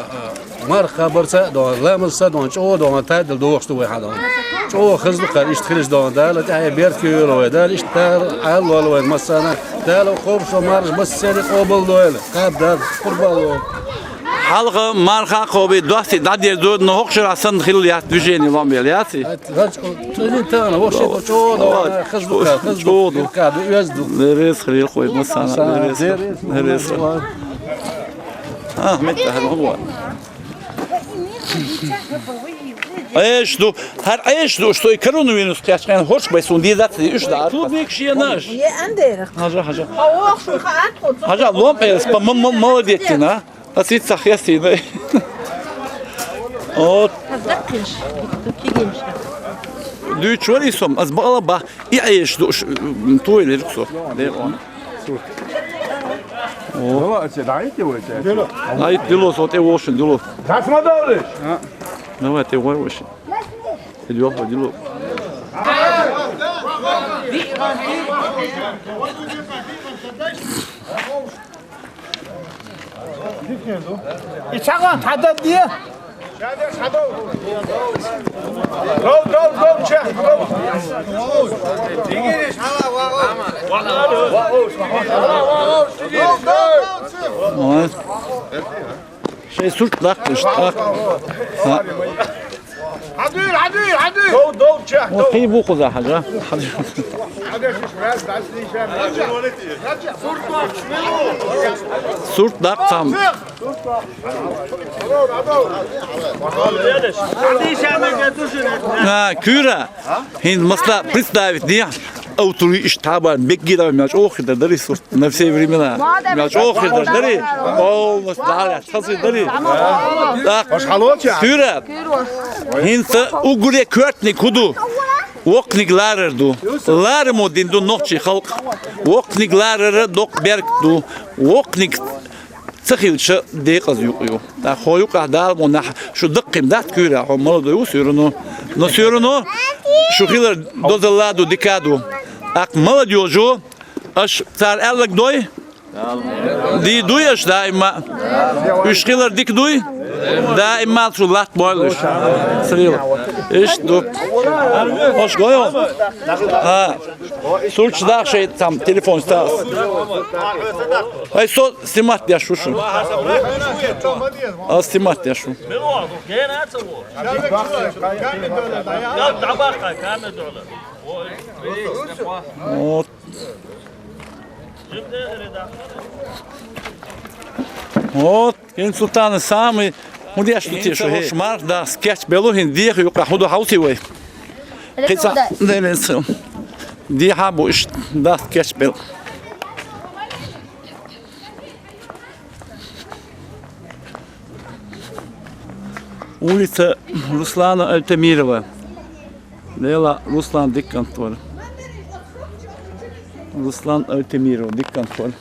марха барса дон, ламса дон, чо дон, тайдал дошт вай хадон. Чо хазду кар, ишт хилиш дон, дала, тай бертке юл вай, дала, ишт тар, ал вал вай, масана. Дала, хоб шо марш, бас сери кобал дойл, каб дар, курбал вай. Халкъа марха кхоби дости дадерду, но хокшура сан хил ят движение лом бел яци. Рач, о, тузин тана, воши то чодо, хазду ка, хазду ка, ду, язду. Дерес хрил хой, масана, дерес. Дерес. А, мет, а, ну, вот. Эш ду, хар эш ду, что и коронавирус кяшкан хорш бай сун дизат, уш да. Клубник шиенаш. Е андер. Хажа, хажа. Хажа, лом эс, по молодец, на. Асит сахъясина. От. Дучвари сом, аз бала ба. И аеш душ, туйлер кусо. Де он. О. Дела, че дайте вы, че. Ай, дило, сот, э, вошин, дило. Дасма давлеш. Давай, ты вой вошин. Идёт, дило. И чага хада дия. Гол, гол, гол, чек, гол. Ой. Шей сурт лак, так. Хадир, хадир, хадир. Дов, дов, чах, вот дов. Хей бу куза хажа. Хадир. Сурт дак там. А, кюра. Хин масла представить не. Аутури иш таба бегира мяч охи да дари сурт. На все времена. Мяч охи да дари. О, мас да, я, часы дари. Так. Сюра. Хинца угуре кёртни куду. Вокниг ларер ду. Ларму дин ду нохчи халк. Вокниг ларер док берг ду. Вокниг цахилча декъаз юкъ ю. Да хо юкъ а дал мо нах шу дыккъим дат кюра, хо молодой у сюрну. Но сюрну шу хилар дозалла ду дикаду. Ак молодёжу, аш цар аллак дой. Ди дуй аш даима. Уш хилар дик дуй. Даима шу лат бойлуш. Срил. Иш ду. Ош гойо. А. Сурч да шей там телефон стас. Ай со снимать я шушу. А снимать я шу. Вот. Вот, ин султан самый худяш тут ещё. Шмар да скетч белухин дих юка худу хауси вай. Кица делен су. Диха бу иш да скетч бел. Улица Руслана Альтамирова. Лела Руслан диккантвар. Руслан Альтамиров диккантвар.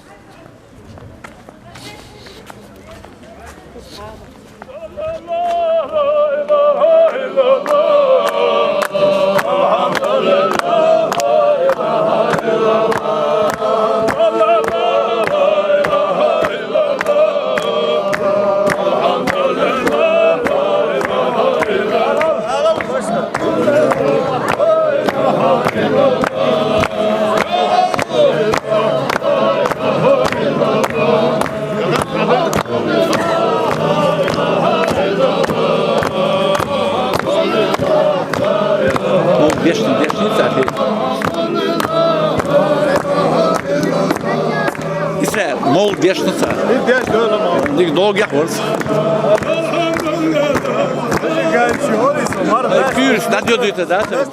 Дешна ца. Дик долгех варц. Куьйрс дӀадоьдуьйту, да, ца?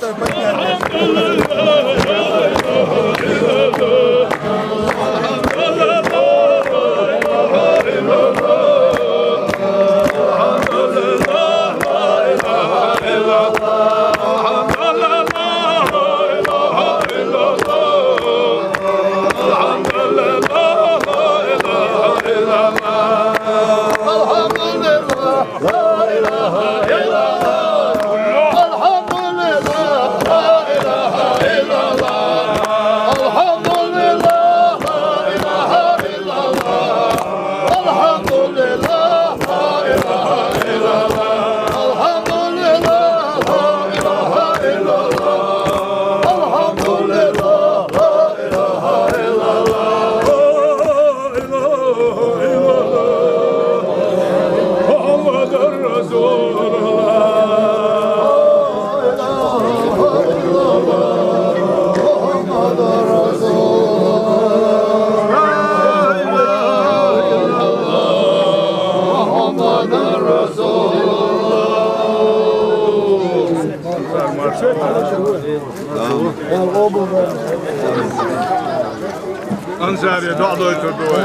Ансаре, догӀа дойтур ду вай.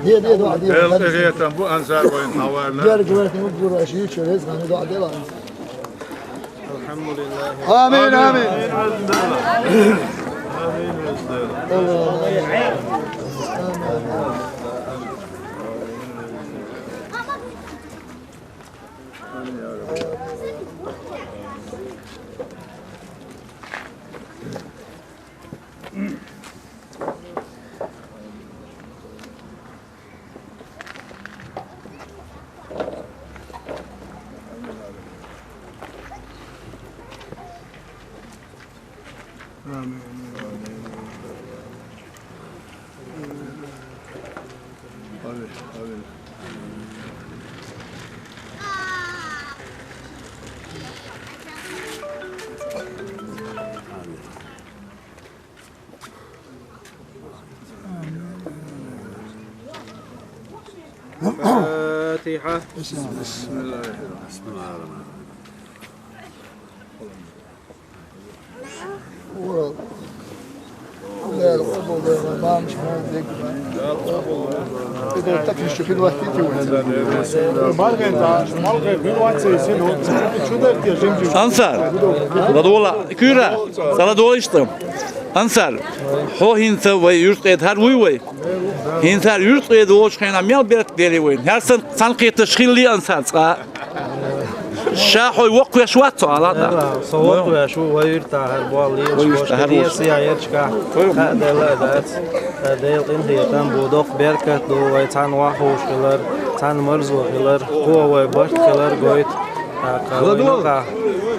Де, де, догӀа де. Эл къахетам бу Ансар вайн хьаварна. Берг вертму гура ши через гани догӀа де ла. Амин, амин. الفاتحة. بسم الله الرحمن الرحيم. Ансар, ладувгӀал, куьйра, ца ладувгӀал иштта. Ансар, хьо хӀинца вай юьртӀе тӀара вуй вай? ХӀинца юьртӀе волчу хенахь мел беркат дели вайн? ХӀара сан цхьаьна кхеташ хилли Ансар цкъа. Ша хьо воккхавеш вац цо, ала а? Со воккхавеш ву, вай юьртахь хӀара болу лелаш, вай юьртахь хӀара волуш. Десаяхь ярчкахь, хаа делла а дац. Дела къинхетам бу, доккха беркат ду, вай цхьаьна ваххуш хилар, цхьаьна марзо хилар, кхо вай барт хилар гойту. ТӀаккха вай юкъахь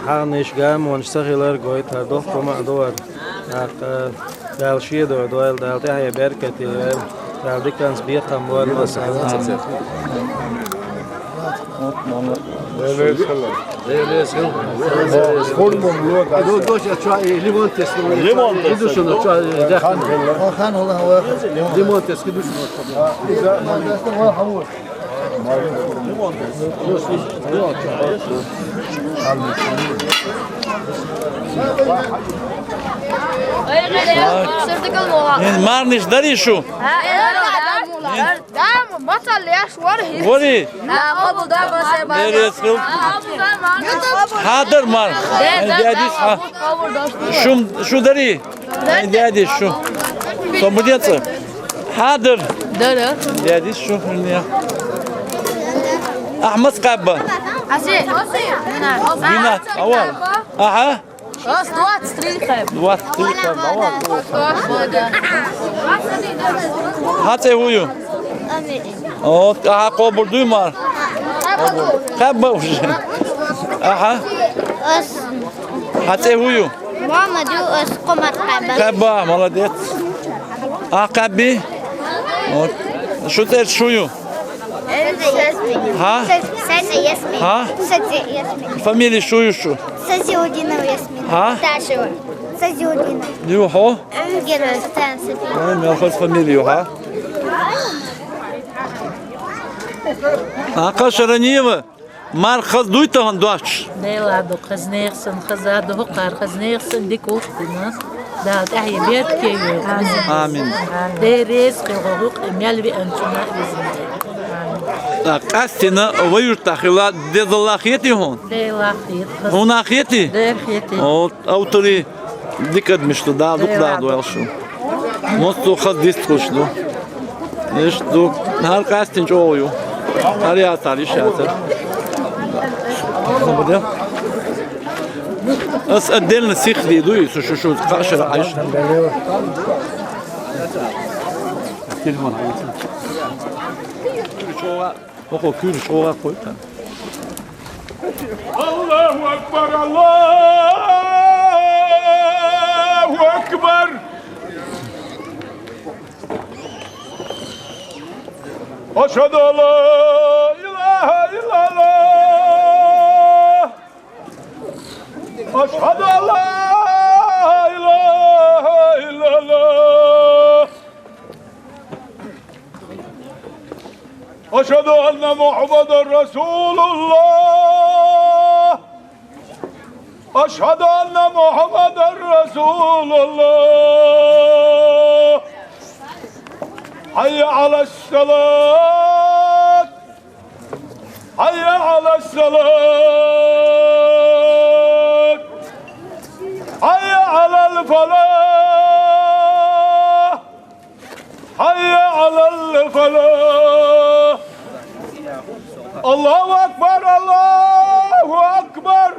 хьагӀнаш, гамонаш ца хилар гойту, хӀара доккха хӀума а ду хӀара. ТӀаккха Дала шен дуьхьа дойла, Дала тӀаьхье беркате йойла, Дала диканца бекхам бойла. Лимон тесто. Лимон тесто. Лимон тесто. Эн марниш дарий шу? Вари? Берец хил. Хьадар мар. Эн дядиш, хьа? Шум, шу дарий? Эн дядиш шу. Со будеца. Хьадар. Дара. Дядиш шу хунния. Ахмад къабба. Аси. Бина, авал. Аха. Ас двадцать три хайб. Двадцать три хайб, авал. Хьа цӀе хӀу ю? О, аха, къобур дуй мар? Къабба уже. Аха. Хьа цӀе хӀу ю? Мама ду, ас Къумат къаьбба. Къаьбба, молодец. А къаьбби? Вот. Шу цӀераш шу ю? Хьа? Сазе Ясмин. А? Сазе Ясмин. Фамилия шу ю шун? Сазе Удинова Ясмин. А? Ташева. Сазе Удинова. Ю хьо? Гена, Сазе Ясмин. А, мел хас фамилия ю, а? А, Кашаранева. Марха хаза дуй тахан дош? Дела ду, хаза нехан сан, хаза ду, хӀокхар хаза нехан сан, дика ухтина. Дала тӀехье беркате йойла. Амин. Дера реза хила хьо, хӀокху мел веанчунна а везина. Амин. ТӀаккха къаьстина вай юьртахь хила дезалла хетий хьуна? Дела хета. Хьуна хетий? Дера хетий. О, автори. Дика адамаш ду, Дала дукха дахадойла шун. Массо а хаза дистхуьлуш ду. Иштта ду. ХӀара къаьстина чӀогӀа ю. ХӀара яцахьара, иштта яцахьара. Ас отдельно сиха дийр ду, иза шу, шу, кхаа шера Ӏайша. Телефон хьайца. ХӀокхо куьйраш чӀогӀа кхойкху. الله أكبر، الله أكبر. أشهد أن لا إله إلا الله. أشهد أن لا إله إلا الله. أشهد أن محمدا رسول الله. أشهد أن محمدا رسول الله. حي على الصلاة. حي على الصلاة. حي على الفلاح. حي على الفلاح. الله أكبر، الله أكبر.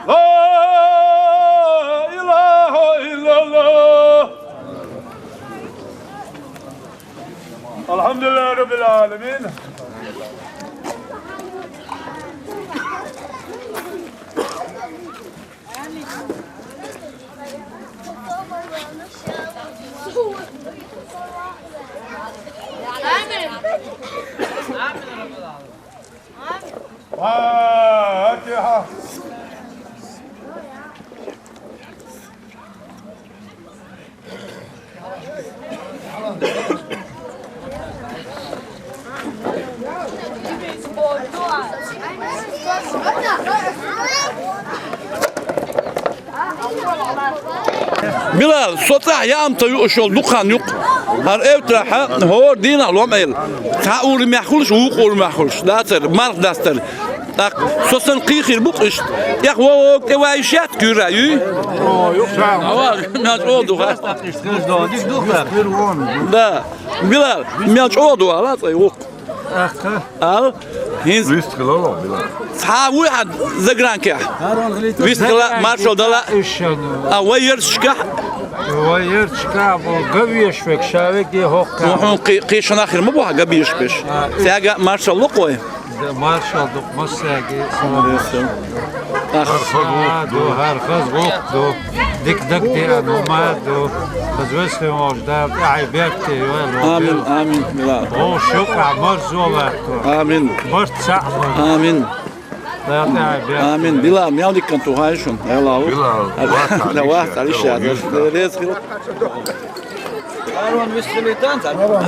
لا إله إلا الله. الحمد لله رب العالمين. فاتحة. Билал, со цӀахь яамта юуш йолу дукха хан юкъа. ХӀара эвтарахь хӀора дийнахь лом Ӏела. Цхьа урамехь хуьлуш, вукху урамехь хуьлуш. Дацара, марха дастара. ТӀаккха со санна кхин хир бу-кх иштта. ТӀех вогӀу тӀе вайша яц куьйра, юй? Мел чӀогӀа ду, ха? Да. Билал, мел чӀогӀа ду, ала цӀай вукху. Ал, хӀинца. Вист хилало, Билал. Цхьа вуй хьан загранкехь? Вист хила, маршалла дала. А вай ярташкахь? Вай ярташкахь бу ган веш верг, ша верг е хӀокху. Хьуна кхи-, кхин шана хир ма бу хьан ган беш берш. Цаьрга маршалла ло-кх вай. Маршалла ду-кх массаьрга. Ах. ХӀара хаза гӀуллакх ду, хӀара хаза гӀуллакх ду. Дика дагадеана хӀума ду. Хаза весхи вовш Дала тӀаьхье беркате йойла. Амин, амин, Билал. Вовш юкъахь марзо латто. Амин. Барт цхьаъ хила. Амин. Дала тӀаьхье беркате. Амин. Билал, мел дика кӀант ву хьайна шуна? Билал, вац, вац, Алиша, реза хила.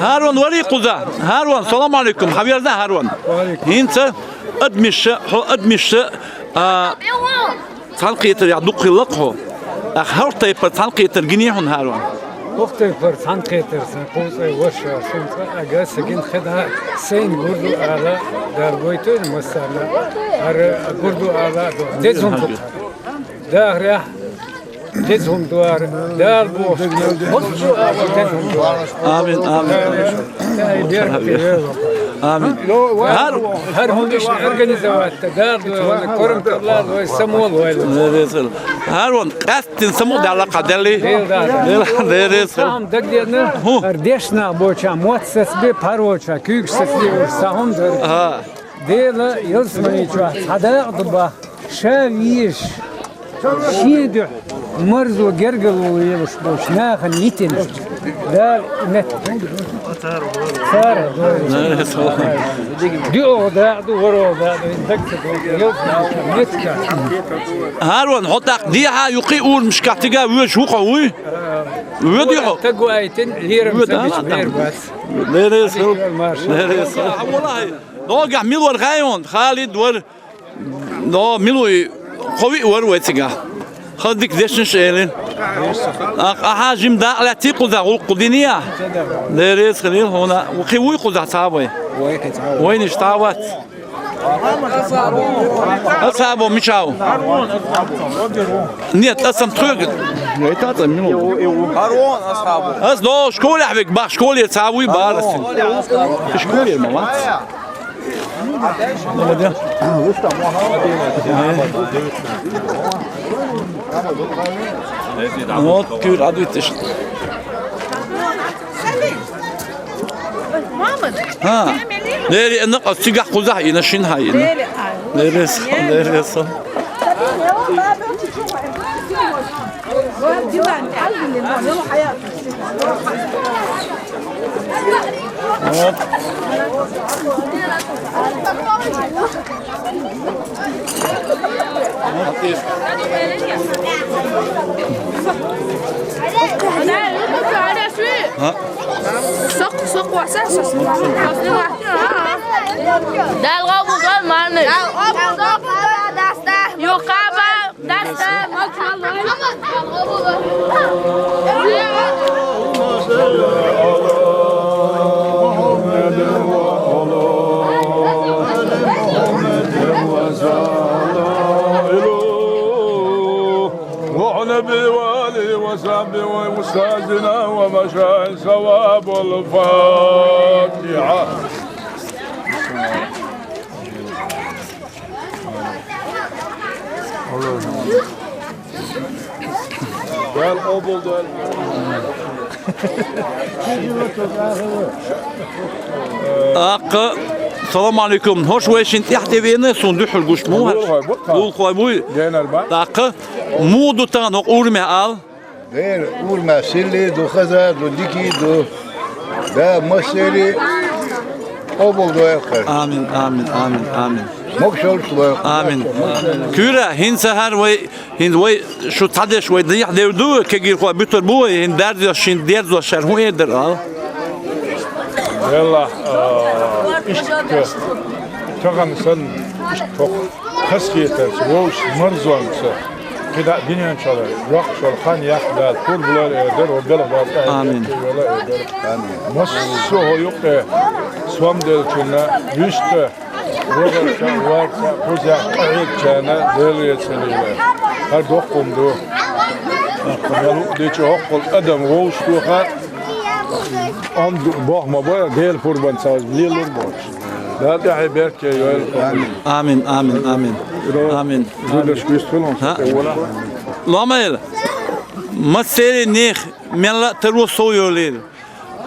ХӀарон вари кхуза. ХӀарон, салам алейкум. Хьан верза ХӀарон? ХӀинца адамаш, хьо адамаш, а, цхьаьнакхетарехь дукха хилла-кх хьо. Ахь хӀара тайпара цхьаьнакхетар гиний хьуна, ХӀарон? ХӀокху тайпара цхьаьнакхетар сан кхузткъе вуьшта шуна цкъа а га ца гина хи дан, сайна гур ду ала, Дала гойту массарна. ХӀара гур ду ала а ду. Деза хӀума ду. Дахарехь. Деза хӀума ду ара, Дала бохуш, массо а деза хӀума ду ара. Амин, амин. Амин. ХӀара, хӀара хӀума иштта организовать, Дала дойла, кормталла лой, само лойла. ХӀара ван къаьсттина само Дала кхаделли. Дела, Дела, Дела. Сам дагдена, хӀара дешнах боча, мотт сацбе, пароча, куьйгаш сацбе, уж са хӀума дара. Дела, ялсамани чохь цхьа дакъа ду бах. Ша везаш, шен дуьхьа марзо гергарло лелаш болчу нахана йитина. Дала мет. Сара. Дуо да, ду воро да, ду инфекция, ду. Мет. Харон, хьо тӀаккха дехьа юкъе урамашкахь цига воьдуш ву хьо, вуй? Воьду хьо? Тагу айтин, лерам Воьду, сабич, а, лер там. Бац. Лерес хил. Марш. Лерес хил. А, валлахӀи. Нагахь мила вар хьайон, Халид вар. Но, мила вуй, кхо-виъ вар вай цига. Хаза дика дешнаш элира. А, ахьа жима дакъа лаьттий кхузахь, гӀуллакх кху динехь? Лерес хилийла хьуна. Кхин вуй кхузахь цхьа вай? Вайнаш цхьа вац. Асхьабо мича ву? Нет, ас ам тхоьга. Ас до школехь вега бах, школе цхьа вуй бара. Школе ма вац. Вот, куьйра Ӏадвитиш. ХӀа. Лери, накъа цигахь кхузахь йина, шин хьа йина. Лерес, лерес. Вот. А? Сокъ, сокъ васа, сокъ. Дала къобал дойла, марнаш. Дала къобал дойла, даста. Юкъаба. وعلى آله وصحبه وأستاذنا ومشايخ ثواب الفاتحة. Дала къобал дойла. Аккха, салам алейкум. ХӀорш вай шин тӀехь тӀе вена, суна дуьхьал гуш муха? Лулахой бу тхан. Лулахой буй. Генар ба. Аккха, муха ду тахана хӀокху урамехь ала? Дера, урамехь силли ду, хаза ду, дика ду. Да, массери къобал дойла хӀара. Амин, амин, амин, амин. Могушаллаш лойла. Амин. Куьйра, хӀинца хӀара вай, хӀинца вай шу цхьадеш вай дехьа девр ду, кегийрхой буьтур бу вай, хӀинца дерзош, шин дерзош шаьра хӀун эр дара ала? Велла, а, иштта тахана санна, иштта тоху. Хазахетарца, вовшашца, марзонца, кхидӀа а дуьнен чуьра, йоккхачуьра хан яккха Дала пурба лойла эр дара, хӀокху белхан Дала тӀехь Амин. Беркате йойла эр дара. Амин. Массо а хӀокху юккъе сом деллачунна, вуьшта, вахарца, варца, кхузахь къахьегначарна Дела реза хуьлийла. ХӀара доккха хӀума ду. Мел хӀуъа дича хӀокхул адам вовшахтоха, Амма боху ма бара, Делан пурбанца лелор боцуш. Дала тӀехь беркате йойла. Амин, амин, амин. Амин. Зударшка вистхуьлу. ХӀаъ. Ломайл, массеран нехан мелла а таро сов йолийла.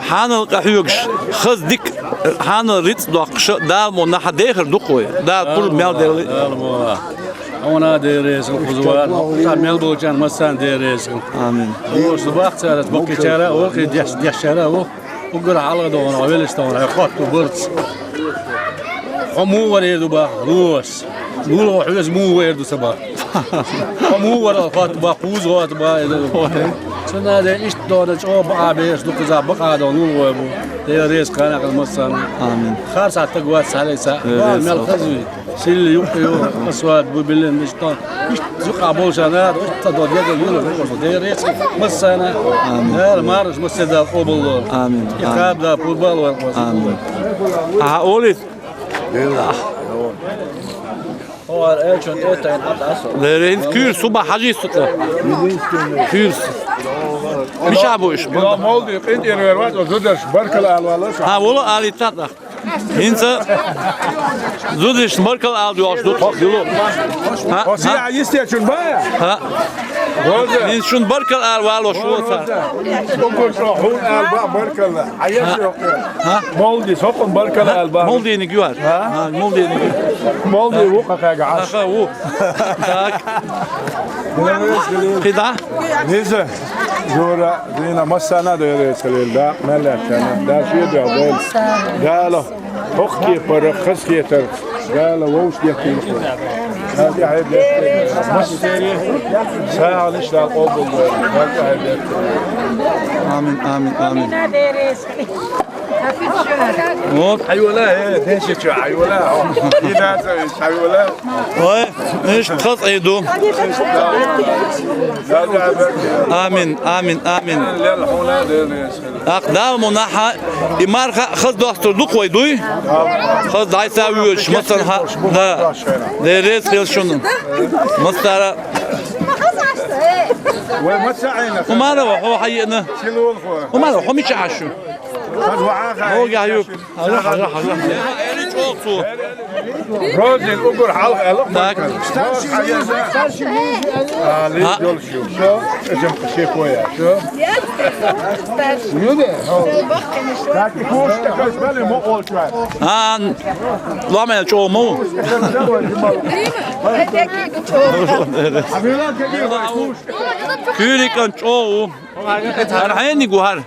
Хьанал къахьоьгуш, хаза дика, хьанал рицкъ доккхуш, Дала мо нах дехар ду-кх вай. Дала пурба мел делла. Дала мо. Хьуна а Дела реза хуьлда, кхуза варна, кхузахь мел болчарна массарна Дела реза хуьлда. Амин. Оша бахцара, баккхийчара а ву, кхин деш-, дешчара а ву. Уггар хьалха догӀу, хьо велаш догӀу, хьо хотту барца. Хьо муха вара эр ду баха, луш. Лула хьо хьоьца муха вара эр ду ца баха. Хьо муха вара хотту баха, кхуза хотту баха, эр ду. Цунна а де иштта догӀу, чӀогӀа бакъа бераш ду, кхузахь бакъа догӀу, лула гӀой бу. Дела реза кхана а кхана массарна. Амин. Харцахь таг вац хьалайца. Дела реза. Мел хаза вуй. Силли юккъе ю, асфальт бу, биллина мича тӀа. Иштта юкъа болчарна, иштта до дегал юла векъаза. Дера эцу массана. Амин. Дала мараш массе Дала къобал ло. Амин. И кхаба Дала пурба ло векъаза. Амин. Ахьа олийта? Дела. Хьо ара элчун тӀе тайна Ӏа тӀасо. Дера, хӀинца куьйра су бан хьажийта цу тӀа. Куьйра су. Миша бу уьш? Молди, къинтӀера вер вац, о зударш, баркалла ала валла шу. Хьан, волу алийта тӀаккха. ХӀинца зудишна баркалла ала доьлхуш ду тхо, Билу. ХӀа? Осе хӀа? А йистечун бая? ХӀа? Роза. ХӀинца шуна баркалла ала валош ву цара. Роза. Уггар чӀогӀа хьуна ала баа баркалла. Хьан еш йоккху? ХӀа? Молдис, хӀокхун баркалла ала баа. Молдиниг ю хӀара? ХӀа? ХӀа, Молдиниг ю. Молди ву кхакхаьга Ӏаш. ХӀа, ву. Так. КхидӀа? Лиза. Зура, Зина, массарна а Дела реза хилийла, дакъа мел лаьттарна, Дала шен дуьхьа дойла. Дала хӀокху кепара, хаза кепара, Дала вовшах деттийла. Дала тӀаьхье деттийла. Массеран а сагӀанаш Дала къобалдойла. Дала тӀаьхье деттийла. Амин, амин, амин. Вот. Хьайола, э, дешичу, хьайола. И да, хьайола. Ой, иштта хаза Ӏийд ду. Амин, амин, амин. Лел хьуна, Дела реза хилийла. Ах, Дала мунахьа, и марха хаза достур ду-кх вай, дуй? Хаза дӀайса вуьйцуш, массанхьа, да. Дела реза хилийла шуна. Массара. Вай, масса Ӏийна. ХӀумара ва хьо хьаеана? ХӀумара ва хьо мичахь шу? Хаза ваӀа хаа. Хьо гахь юк. Хьажа, хьажа, хьажа. Розин угар хьалха аьлла. Так. А, лиз долуш ю. Шо, эжам шекоя. Шо. Юде? Так, и куш, так, бали, мо олчва. А, ламел чӀогӀа ма ву. Куьйриган чӀогӀа ву. ХӀара хьениг ву хӀара?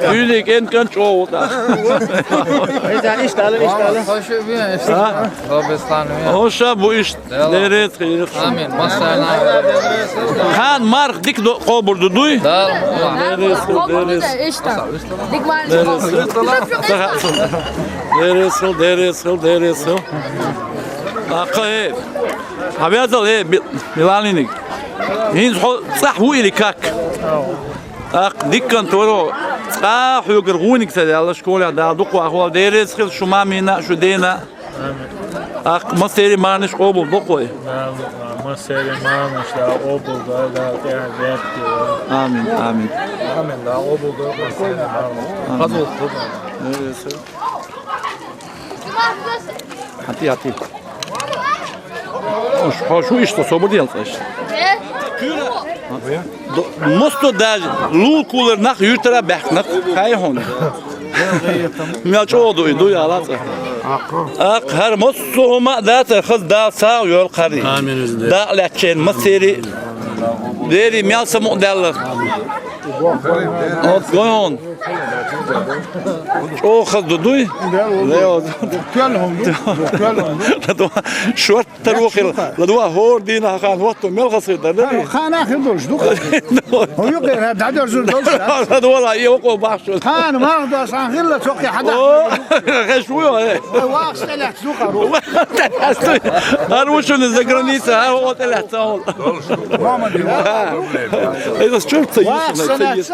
Куьйриган кӀант чӀогӀа ву тӀаккха. Иштта ала, иштта ала. А? Хьо ша бу иштта. Дела реза хилийла. Амин. Массарна. Кхана марха дика до-, къобур ду, дуй? Дела реза хилийла, Дела реза хилийла. Иштта. Дика марха. Дела реза хилийла, Дела реза хилийла, Дела реза хилийла. Ахха, э. Хьан везал, э, Ми-, Миланиниг. ХӀинца хьо цӀахь ву или как? ТӀаккха диккант варо, цкъа хьоьгара гӀуниг ца даьлла, школехь Дала дукха вахавала, Дела реза хилийла шу мамина а, шу дена а. ТӀаккха массеран а марханаш къобалдо-кх вай. Дала, массеран а марханаш Дала къобалдойла, Дала тӀаьхье беркате йойла. Амин, амин. Амин, Дала къобалдойла массеран а марханаш. Амин. Хаза ву-кх. Дела реза хилийла. ХӀаьта, хӀаьта. Хьо шу иштта собар де цкъа иштта. До-, мосто даже лул кулар нах юьртара баьхкинарг хаа хьуна. Мел чӀогӀа ду и, ду яла цкъа. Аккха хӀара массо а хӀума а дацара, хаза Дала сагӀа йойла кхарий. Амин. Дакъа лаьттачеран массерий. Дерий мел самукъадаьллар. От гой хьуна. ЧӀогӀа хаза ду, дуй? Лео. Шорта таро хила. ЛадогӀа хӀора дийнахь хан хӀотто мел хаза хир дара, дерий? Хана хир долуш ду. Хьо юкъера дӀадерзур долуш. ЛадогӀа ла, и окъо бахчо. Хана марха дош хан хилла цо кхе хьада. О, хеш ву, э. Вахаш тӀелаьцна ду харо. ТӀелаьцна ду. ХӀара ву шуна за граница, хӀара хӀо тӀелаьцна хьо. Иза чурт ца юсу, ца юсу.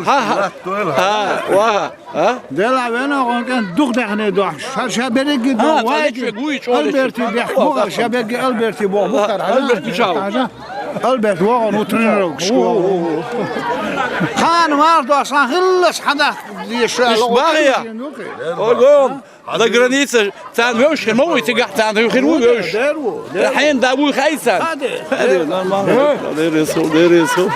Ха-ха. Ха, ваха. А? Дела вена гӀон кӀен дух даьхне дохьуш. ХӀара ша берриге а, дон вайчу. Альберти бехк бу, ша берриге Альберти боху бу хӀара. Альберт мича ву? Альберт вогӀун ву тренировка школа. Хана марха дош хан хиллалаш хьадах деш ша. Иш логӀу бахьа. Ой, гон. За граница, царна вевзаш хир ма вуй цигахь, царна хир ву вевзаш. Хьенан да вуй хаий царна? Хаде. Хаде, нормально. Деррис хила, деррис хила.